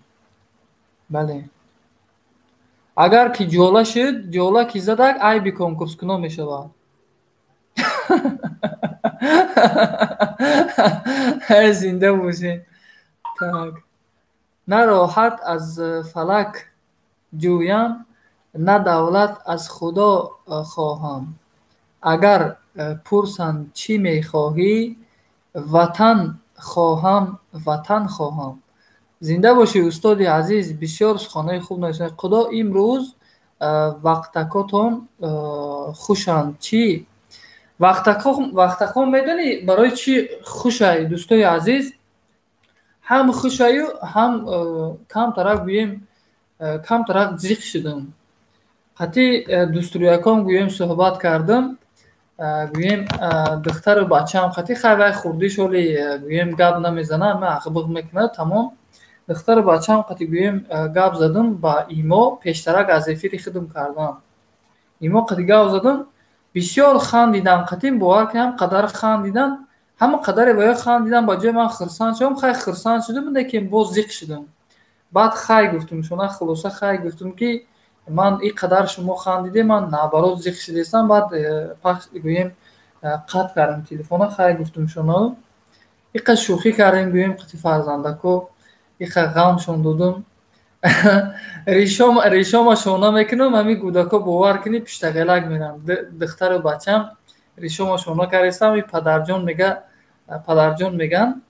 Бале, агар ки ҷола шуд, ҷола ки задак, айби конкурскунон мешавад. Зинда бошед. Так, на роҳат аз фалак ҷӯям, на давлат аз Худо хоҳам. Агар пурсанд чӣ мехоҳӣ, ватан хоҳам, ватан хоҳам. Зинда бошӣ устоди азиз, бисёр суханҳои хуб нависонед. Худо имрӯз вақтакотон хушанд. Чӣ вақтакон медонӣ барои чӣ хушай дӯстои азиз? Ҳам хушаю, ҳам камтарак гӯем, камтарак зиқ шудам. Қатъи дӯстрӯякон гӯем суҳбат кардам, гӯем духтару бачаам қатъи хай вай хурдиш оли гӯем гап намезана, ма ағбиғ мекунад, тамом. Духтару бачаам қатъи гӯем гап задам ба имо, пештарак аз эфири худам кардам. Имо қатъи гап задам, бисёр хандидам, қатъи бовар кунам қадар хандидам, ҳама қадаре ба ё хандидам, ба ҷои ман хурсанд шудам, хай хурсанд шудам, лекин боз зиқ шудам. Баъд хай гуфтам, шуна хулоса хай гуфтам ки ман ин қадар шумо хандиде, ман наоборот зиқ шудестам. Баъд пахш гӯем қатъ кардам телефона, хай гуфтам шуна. Иқа шӯхӣ кардем гӯем қати фарзандако, иқа ғамшон додам. Решома шона мекунам, ҳамин кӯдако бовар кунӣ пиштағелак мерам. Духтару бачам решома шона кардестам, и падарҷон мега, падарҷон меган,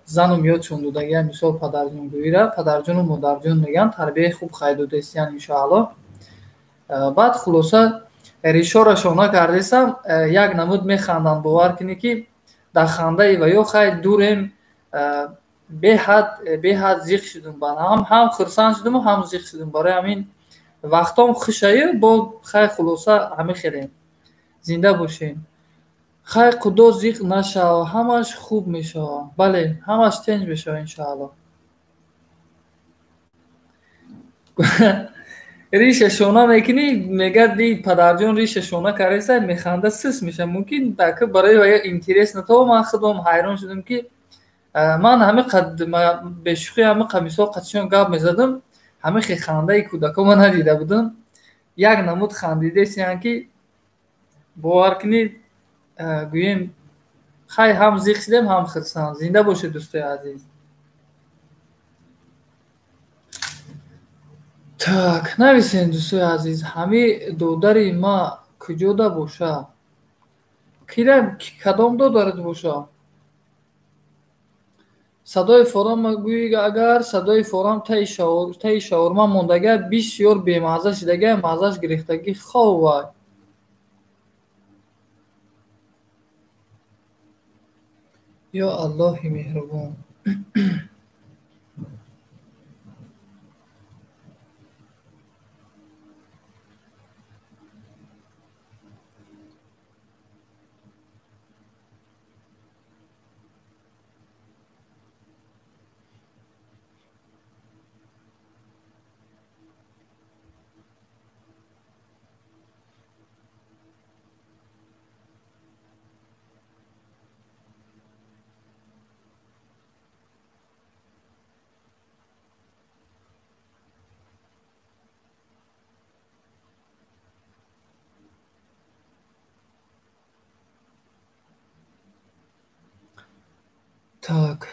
занум ёдшон додагия, мисол падарҷон гӯира, падарҷону модарҷон меган, тарбияи хуб хай додестиян иншоаллоҳ. Баъд хулоса решора шона кардестам, як намуд механданд, бовар кунӣ ки дар хандаи ва ё хай дурем, беҳад зиқ шудум. Ҳам хурсанд шудуму ҳам зиқ шудум. Барои ҳамин вақтом хушаю, бо хай хулоса ҳамин хелем. Зинда бошем. Хай Худо зиқ нашав, ҳамаш хуб мешавад. Бале, ҳамаш тенҷ мешавад иншоаллоҳ. Риша шона мекунӣ, мегӯяд ди падарҷон риша шона кардеса, механда сис мешавад. Мумкин барои вая интерес на, то ман худам ҳайрон шудам ки ман ҳамин қад бешӯхӣ ҳамин қад мисол қатишон гап мезадам, ҳамин хел хандаи кӯдако ман надида будам. Як намуд хандидесиян ки бовар кунед, гӯем хай ҳам зиқ шудем, ҳам хурсанд. Зинда бошед дӯстои азиз. Так, нависен дӯстои азиз, ҳами додари ма куҷода боша? Кира кадом додарат боша? Садои форам гӯӣ, агар садои форам таи шаурма мондага, бисёр бемазза шудага, маззаш гирифтагӣ хов вай. Ё Аллоҳи меҳрубон. Так.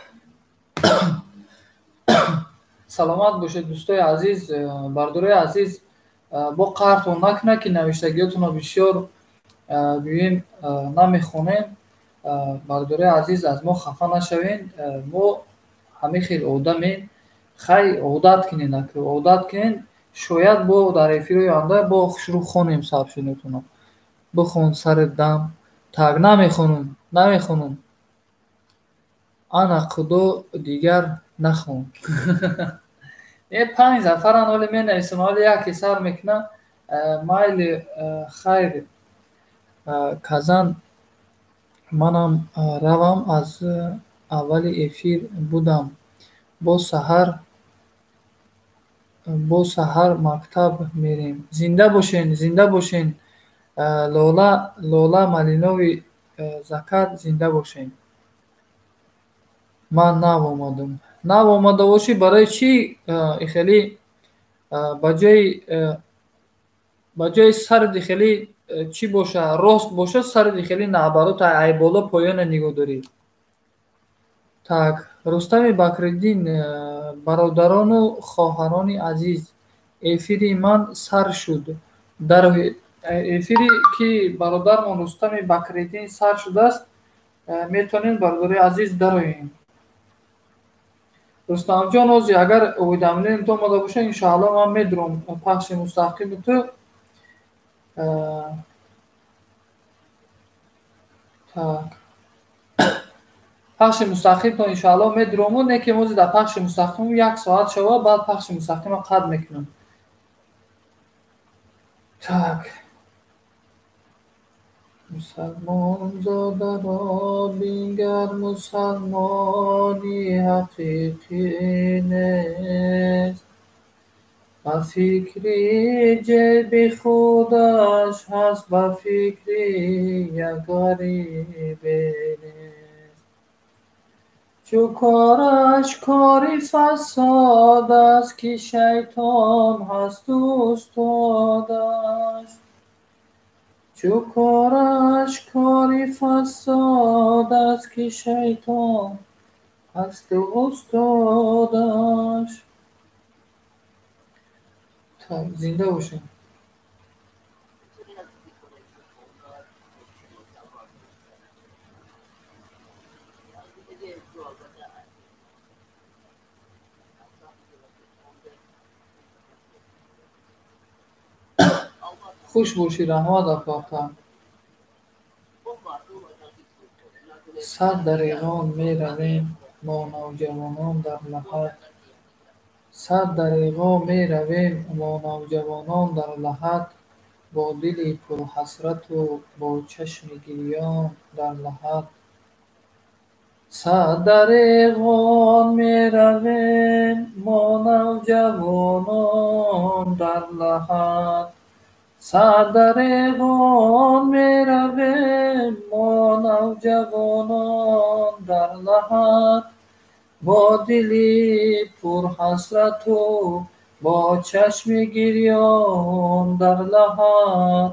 Саломат бошед, дӯстои азиз, бардорои азиз, бо қаҳртон накунад, ки навиштагиётонро бисёр гӯем намехонем. Бардорои азиз, аз мо хафа нашавед. Мо ҳамин хел одамем. Хай, одат кунед, одат кунед. Шояд бо дар эфири оянда бо хушрӯ хонем сообщениятонро. Бихон сари дам. Так, намехонам, намехонам. Ана худо дигар нахон. 5 нафаран ҳоле менависам, ҳоле яке сар мекунад. Майли, хайр, казан манам равам, аз аввали эфир будам. Бо саҳар мактаб мерем. Зинда бошен, зинда бошен. Лола, Лола Малинови Закат, зинда бошен. Ман нав омадам. Нав омада бошӣ, барои чӣ хеле ба ҷои сарди хеле чӣ боша, рост боша, сарди хеле наоборот ай боло поёна нигоҳ дорӣ. Так, Рустами Бакриддин, бародарону хоҳарони азиз, эфири ман сар шуд. Дар эфири ки бародармон Рустами Бакриддин сар шудааст, метавонед, бародарои азиз, дароем. Рустамҷон, ҳозир агар уведомление ту омада боша, иншоалло ман медурам пахши мустақими ту. Так, пахши мустақимто иншоалло медурому, не ки ҳозир дар пахши мустақим 1 соат шава, баъд пахши мустақимро қатъ мекунам. Так, мусалмонзодаро бингар, мусалмони ҳақиқӣ нест. Ба фикри ҷеби худаш ҳаст, ба фикри як ғарибе нест. Чу кораш кори фасод аст, ки шайтон ҳаст устодаш. Чу кораш кори фасод аст, ки шайтон ҳаст устодаш. Так, зинда бошед. Хуш бошӣ, раҳмат апака. Сад дареғон меравем мо навҷавонон дар лаҳат. Сад дареғо меравем мо навҷавонон дар лаҳат, бо дили пурҳасрату бо чашми гирён дар лаҳат. Сад дареғон меравем мо навҷавонон дар лаҳат. Сад дареғон меравем мо навҷавонон дар лаҳат, бо дили пурҳасрату бо чашми гирён дар лаҳат.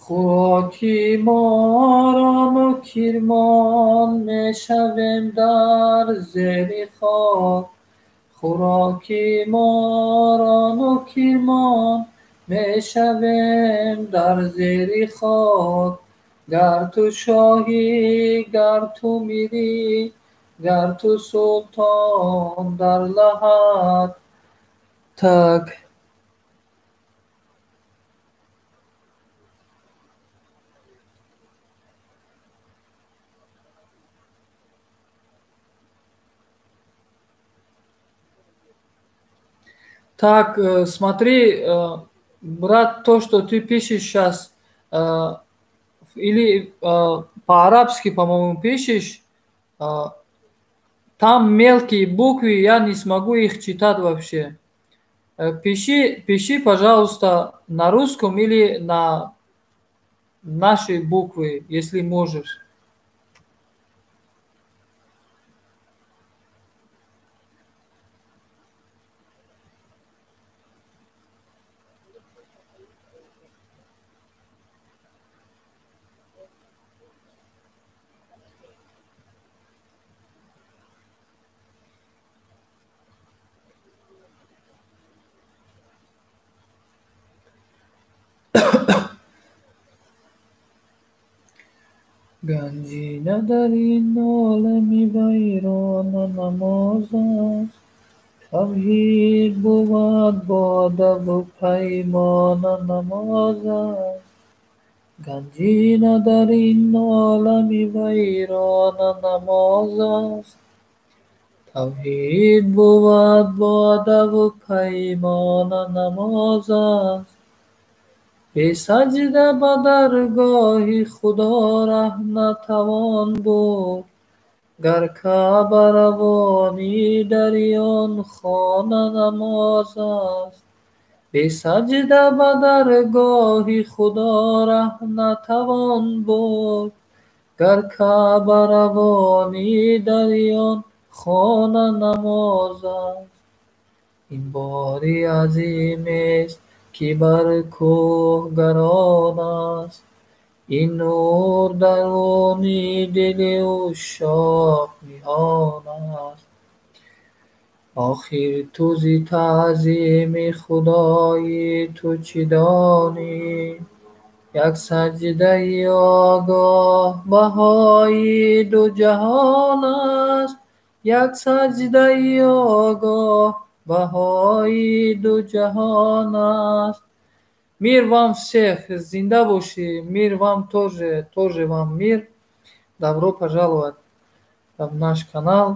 Хӯроки морону кирмон мешавем дар зери хок. Хӯроки морону кирмон мешавем дар зери хок. Гар ту шоҳӣ, гар ту мирӣ, гар ту султон дар лаҳат. Так, так, смотри, брат, то, что ты пишешь сейчас, или по-арабски, по-моему, пишешь, там мелкие буквы, я не смогу их читать вообще. Пиши, пиши, пожалуйста, на русском или на наши буквы, если можешь. Ганҷина дар ин олами вайрона намоз аст. Тавҳид бувад бодаву паймона намоз аст. Ганҷина дар ин олами вайрона намоз аст. Тавҳид бувад бодаву паймона намоз аст. Бе саҷда ба даргоҳи Худо раҳ натавон бурд. Гар Каъба равонӣ дари он хона намоз аст. Бе саҷда ба даргоҳи Худо раҳ натавон бурд. Гар Каъба равонӣ дари он хона намоз аст. Ин бори азимест, ки бар кӯҳ гарон аст. Ин нур даруни дили ушшоқ ниҳон аст. Охир ту зи таъзими Худои ту чӣ донӣ? Як саҷдаи огоҳ баҳои ду ҷаҳон аст. Як саҷдаи огоҳ баҳои ду ҷаҳон аст. Мир вам всех, зинда бошӣ, мир вам тоже, тоже вам мир. Добро пожаловать в наш канал.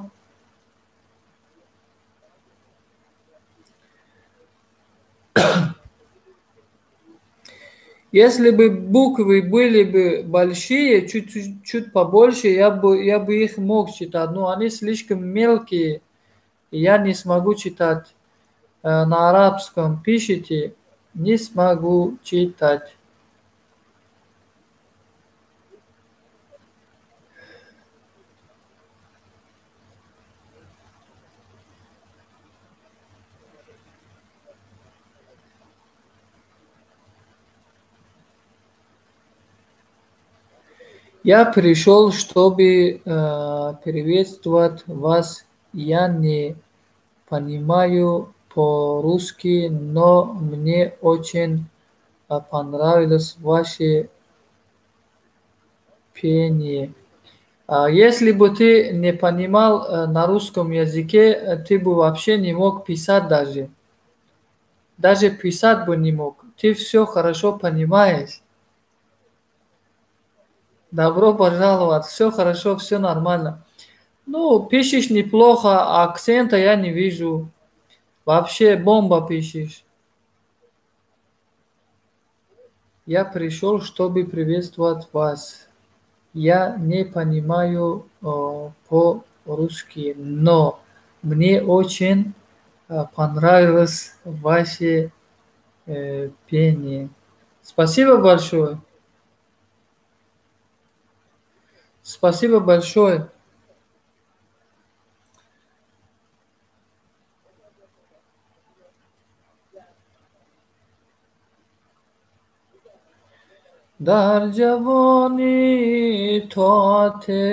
Если бы буквы были бы большие, чуть-чуть побольше, я бы их мог читать, но они слишком мелкие, и я не смогу читать. На арабском пишите, не смогу читать. Я пришел, чтобы приветствовать вас. Я не понимаю по-русски, но мне очень понравилось ваше пение. Если бы ты не понимал на русском языке, ты бы вообще не мог писать даже. Даже писать бы не мог. Ты все хорошо понимаешь. Добро пожаловать. Все хорошо, все нормально. Ну, пишешь неплохо, а акцента я не вижу. Вообще бомба пишешь. Я пришел, чтобы приветствовать вас. Я не понимаю по-русски, но мне очень понравилось ваше пение. Спасибо большое. Спасибо большое. Дар ҷавонӣ тоате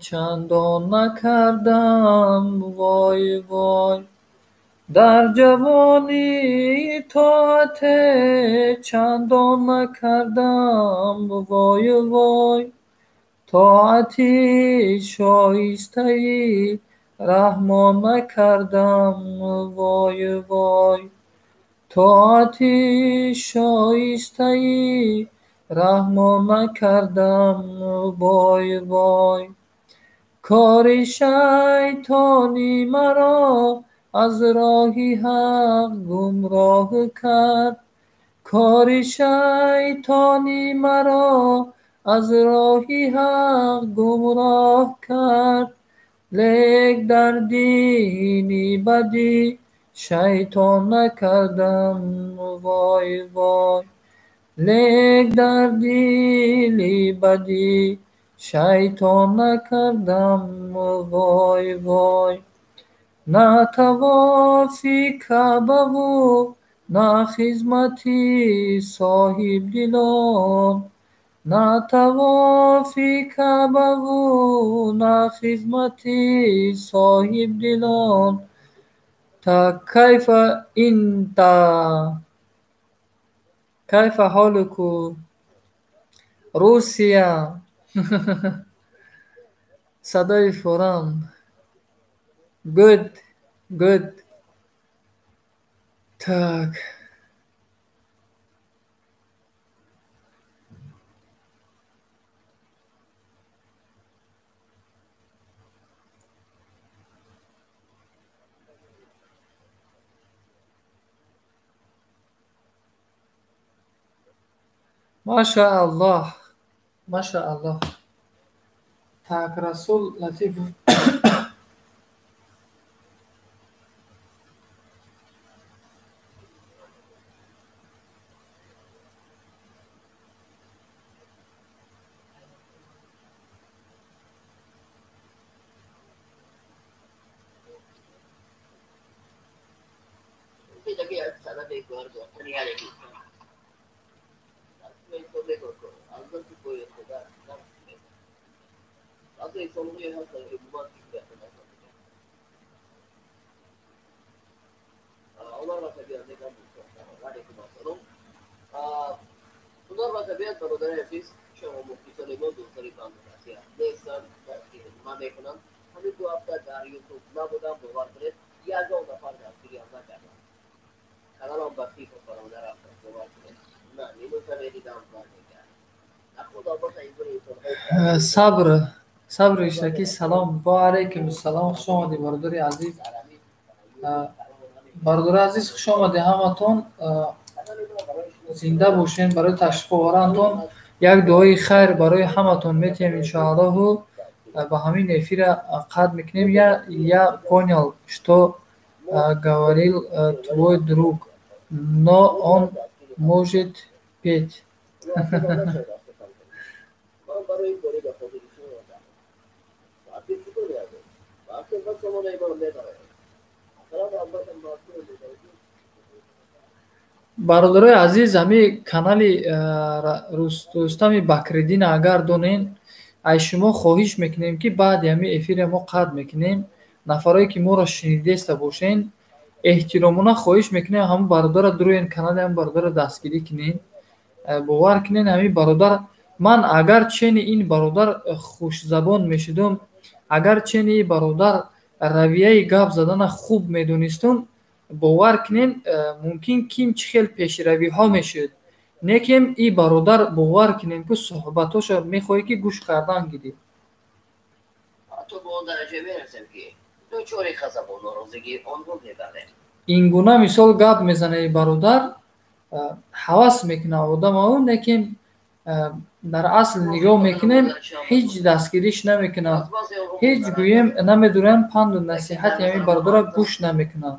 чандон накардам, вой вой. Дар ҷавонӣ тоате чандон накардам, вой вой. Тоати шоистаи раҳмон накардам, вой вой. Тоати шоистаи раҳмон накардам, вой вой. Кори шайтонӣ маро аз роҳи ҳақ гумроҳ кард. Кори шайтонӣ маро аз роҳи ҳақ гумроҳ кард. Лек дар дини бадӣ шайтон накардам, вой вой. Лек дар дили бадӣ шайтон накардам, вой вой. На тавофи Каъбаву на хизмати соҳибдилон. На тавофи Каъбаву на хизмати соҳибдилон. Та кайфа инта? Кайфа ҳолуку? Русия. Садои форам. Good, good. Так. Машааллоҳ, машааллоҳ. Так, Расул Латифов. Сабр, сабр ишаки, салом. Ва алайкум ассалом. Хуш омадӣ, бародари азиз. Бародари азиз, хуш омадӣ ҳаматон. Зинда бошен барои ташриф оварантон. Як дуои хайр барои ҳаматон метиҳем иншоаллоҳу. Ба ҳамин эфира қад мекунем. Я понял, что говорил твой друг, но он может петь. Бародарои азиз, ҳами канали Рустами Бакриддин агар донен, ай шумо хоҳиш мекунем, ки баъди ҳами эфира мо қад мекунем, нафарое ки моро шунидеста бошен, эҳтиромона хоҳиш мекунем ҳамун бародара дуроен канали ҳамун бародара дастгирӣ кунен. Бовар кунен, ҳамин бародар, ман агар чени ин бародар хушзабон мешудум, агар чени ин бародар равияи гап задана хуб медонистум, бовар кунен, мумкин ким чӣ хел пешравиҳо мешуд. Некем ин бародар, бовар кунен, ку суҳбатҳоша мехоҳӣ ки гӯш кардан гирӣ. Ин гуна мисол гап мезана ин бародар, ҳавас мекунад одамау, лекин дар асл нигоҳ мекунем, ҳеҷ дастгириш намекунад, ҳеҷ гӯем намедурам, панду насиҳати ҳамин бародара гӯш намекунад.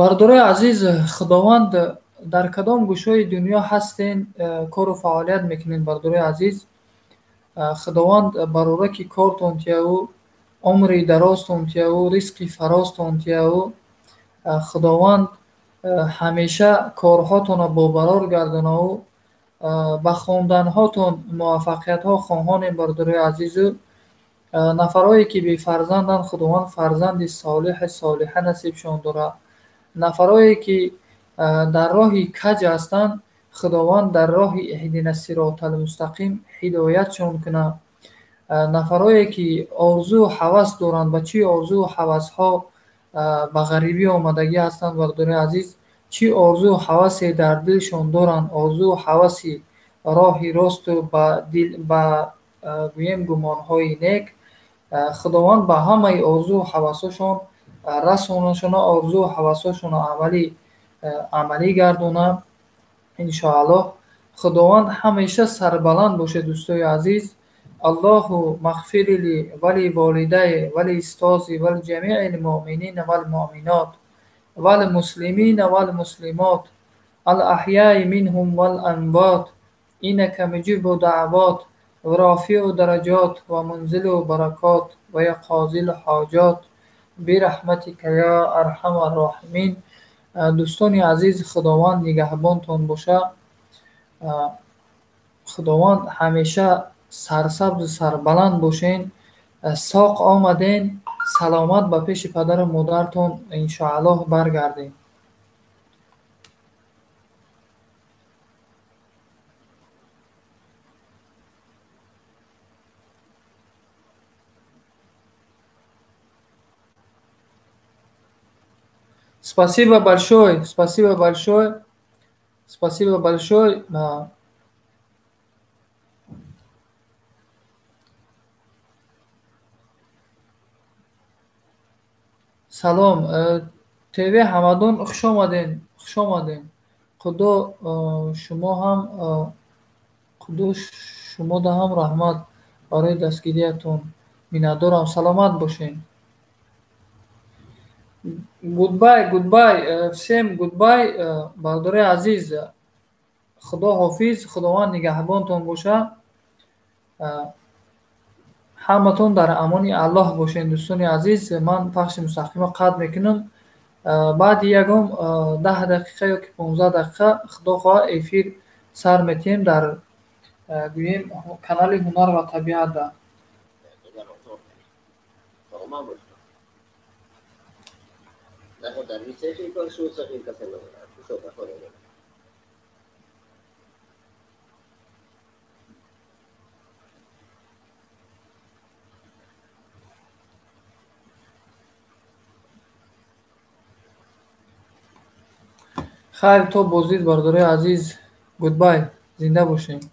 Бародарои азиз, Худованд дар кадом гӯшаи дунё ҳастен, кору фаъолият мекунед, бародарои азиз, Худованд барораки кортон тияву, умри дарозтон тияву, ризқи фарозтон тияву, Худованд ҳамеша корҳотонро бобарор гардонаву, ба хонданҳотон муваффақиятҳо хоҳонем, бародарои азизу. Нафарое ки бефарзанданд, Худованд фарзанди солиҳи солиҳа насибшон дорад. Нафарое ки дар роҳи каҷ ҳастанд, Худованд дар роҳи иҳдина сиротал мустақим ҳидоятшон кунад. Нафарое ки орзу ҳавас доранд, ба чӣ орзу ҳавасҳо ба ғарибӣ омадагӣ ҳастанд, бародарои азиз, чӣ орзу ҳавасе дар дилшон доранд, орзу ҳаваси роҳи росту ба дил, ба гӯем гумонҳои нек, Худованд ба ҳамаи орзу ҳавасҳошон расонашона, орзу ҳавасҳошонро амалӣ гардонад иншоаллоҳ. Худованд ҳамеша сарбаланд бошед, дӯстои азиз. Аллоҳу мағфири ли ва ли волидайя ва ли устози ва ли ҷамиил муъминина вал муъминот ва л муслимина вал муслимот ал аҳяи минҳум вал амвот иннака муҷибу даъвот ва рофиу дараҷот ва мунзилу баракот ва ё қозил ҳоҷот бираҳматика ё арҳамар роҳимин. Дӯстони азиз, Худованд нигаҳбонтон боша. Худованд ҳамеша сарсабзу сарбаланд бошен. Соқ омаден, саломат ба пеши падару модартон иншоаллоҳ баргардем. Спасибо большое, спасибо большое, спасибо большое. Салом, ТВ Ҳамадон, хуш омадем, хуш омадем. Худо шумо ҳам, Худо шумода ҳам раҳмат барои дастгириятон. Миннатдорам, саломат бошед. Goodbye, goodbye, всем goodbye, бародарои азиз. Худо ҳофиз, Худованд нигаҳбонтон бошад. Ҳаматон дар амони Аллоҳ бошед, дӯстони азиз. Ман пахши мустақимро қатъ мекунам. Баъди ягон 10 дақиқа ё ки 15 дақиқа, Худо хоҳад, эфир сар метиҳем дар гӯем канали Ҳунар ва табиатда. Хайр, то боздид, бародарои азиз. Goodbye, зинда бошед.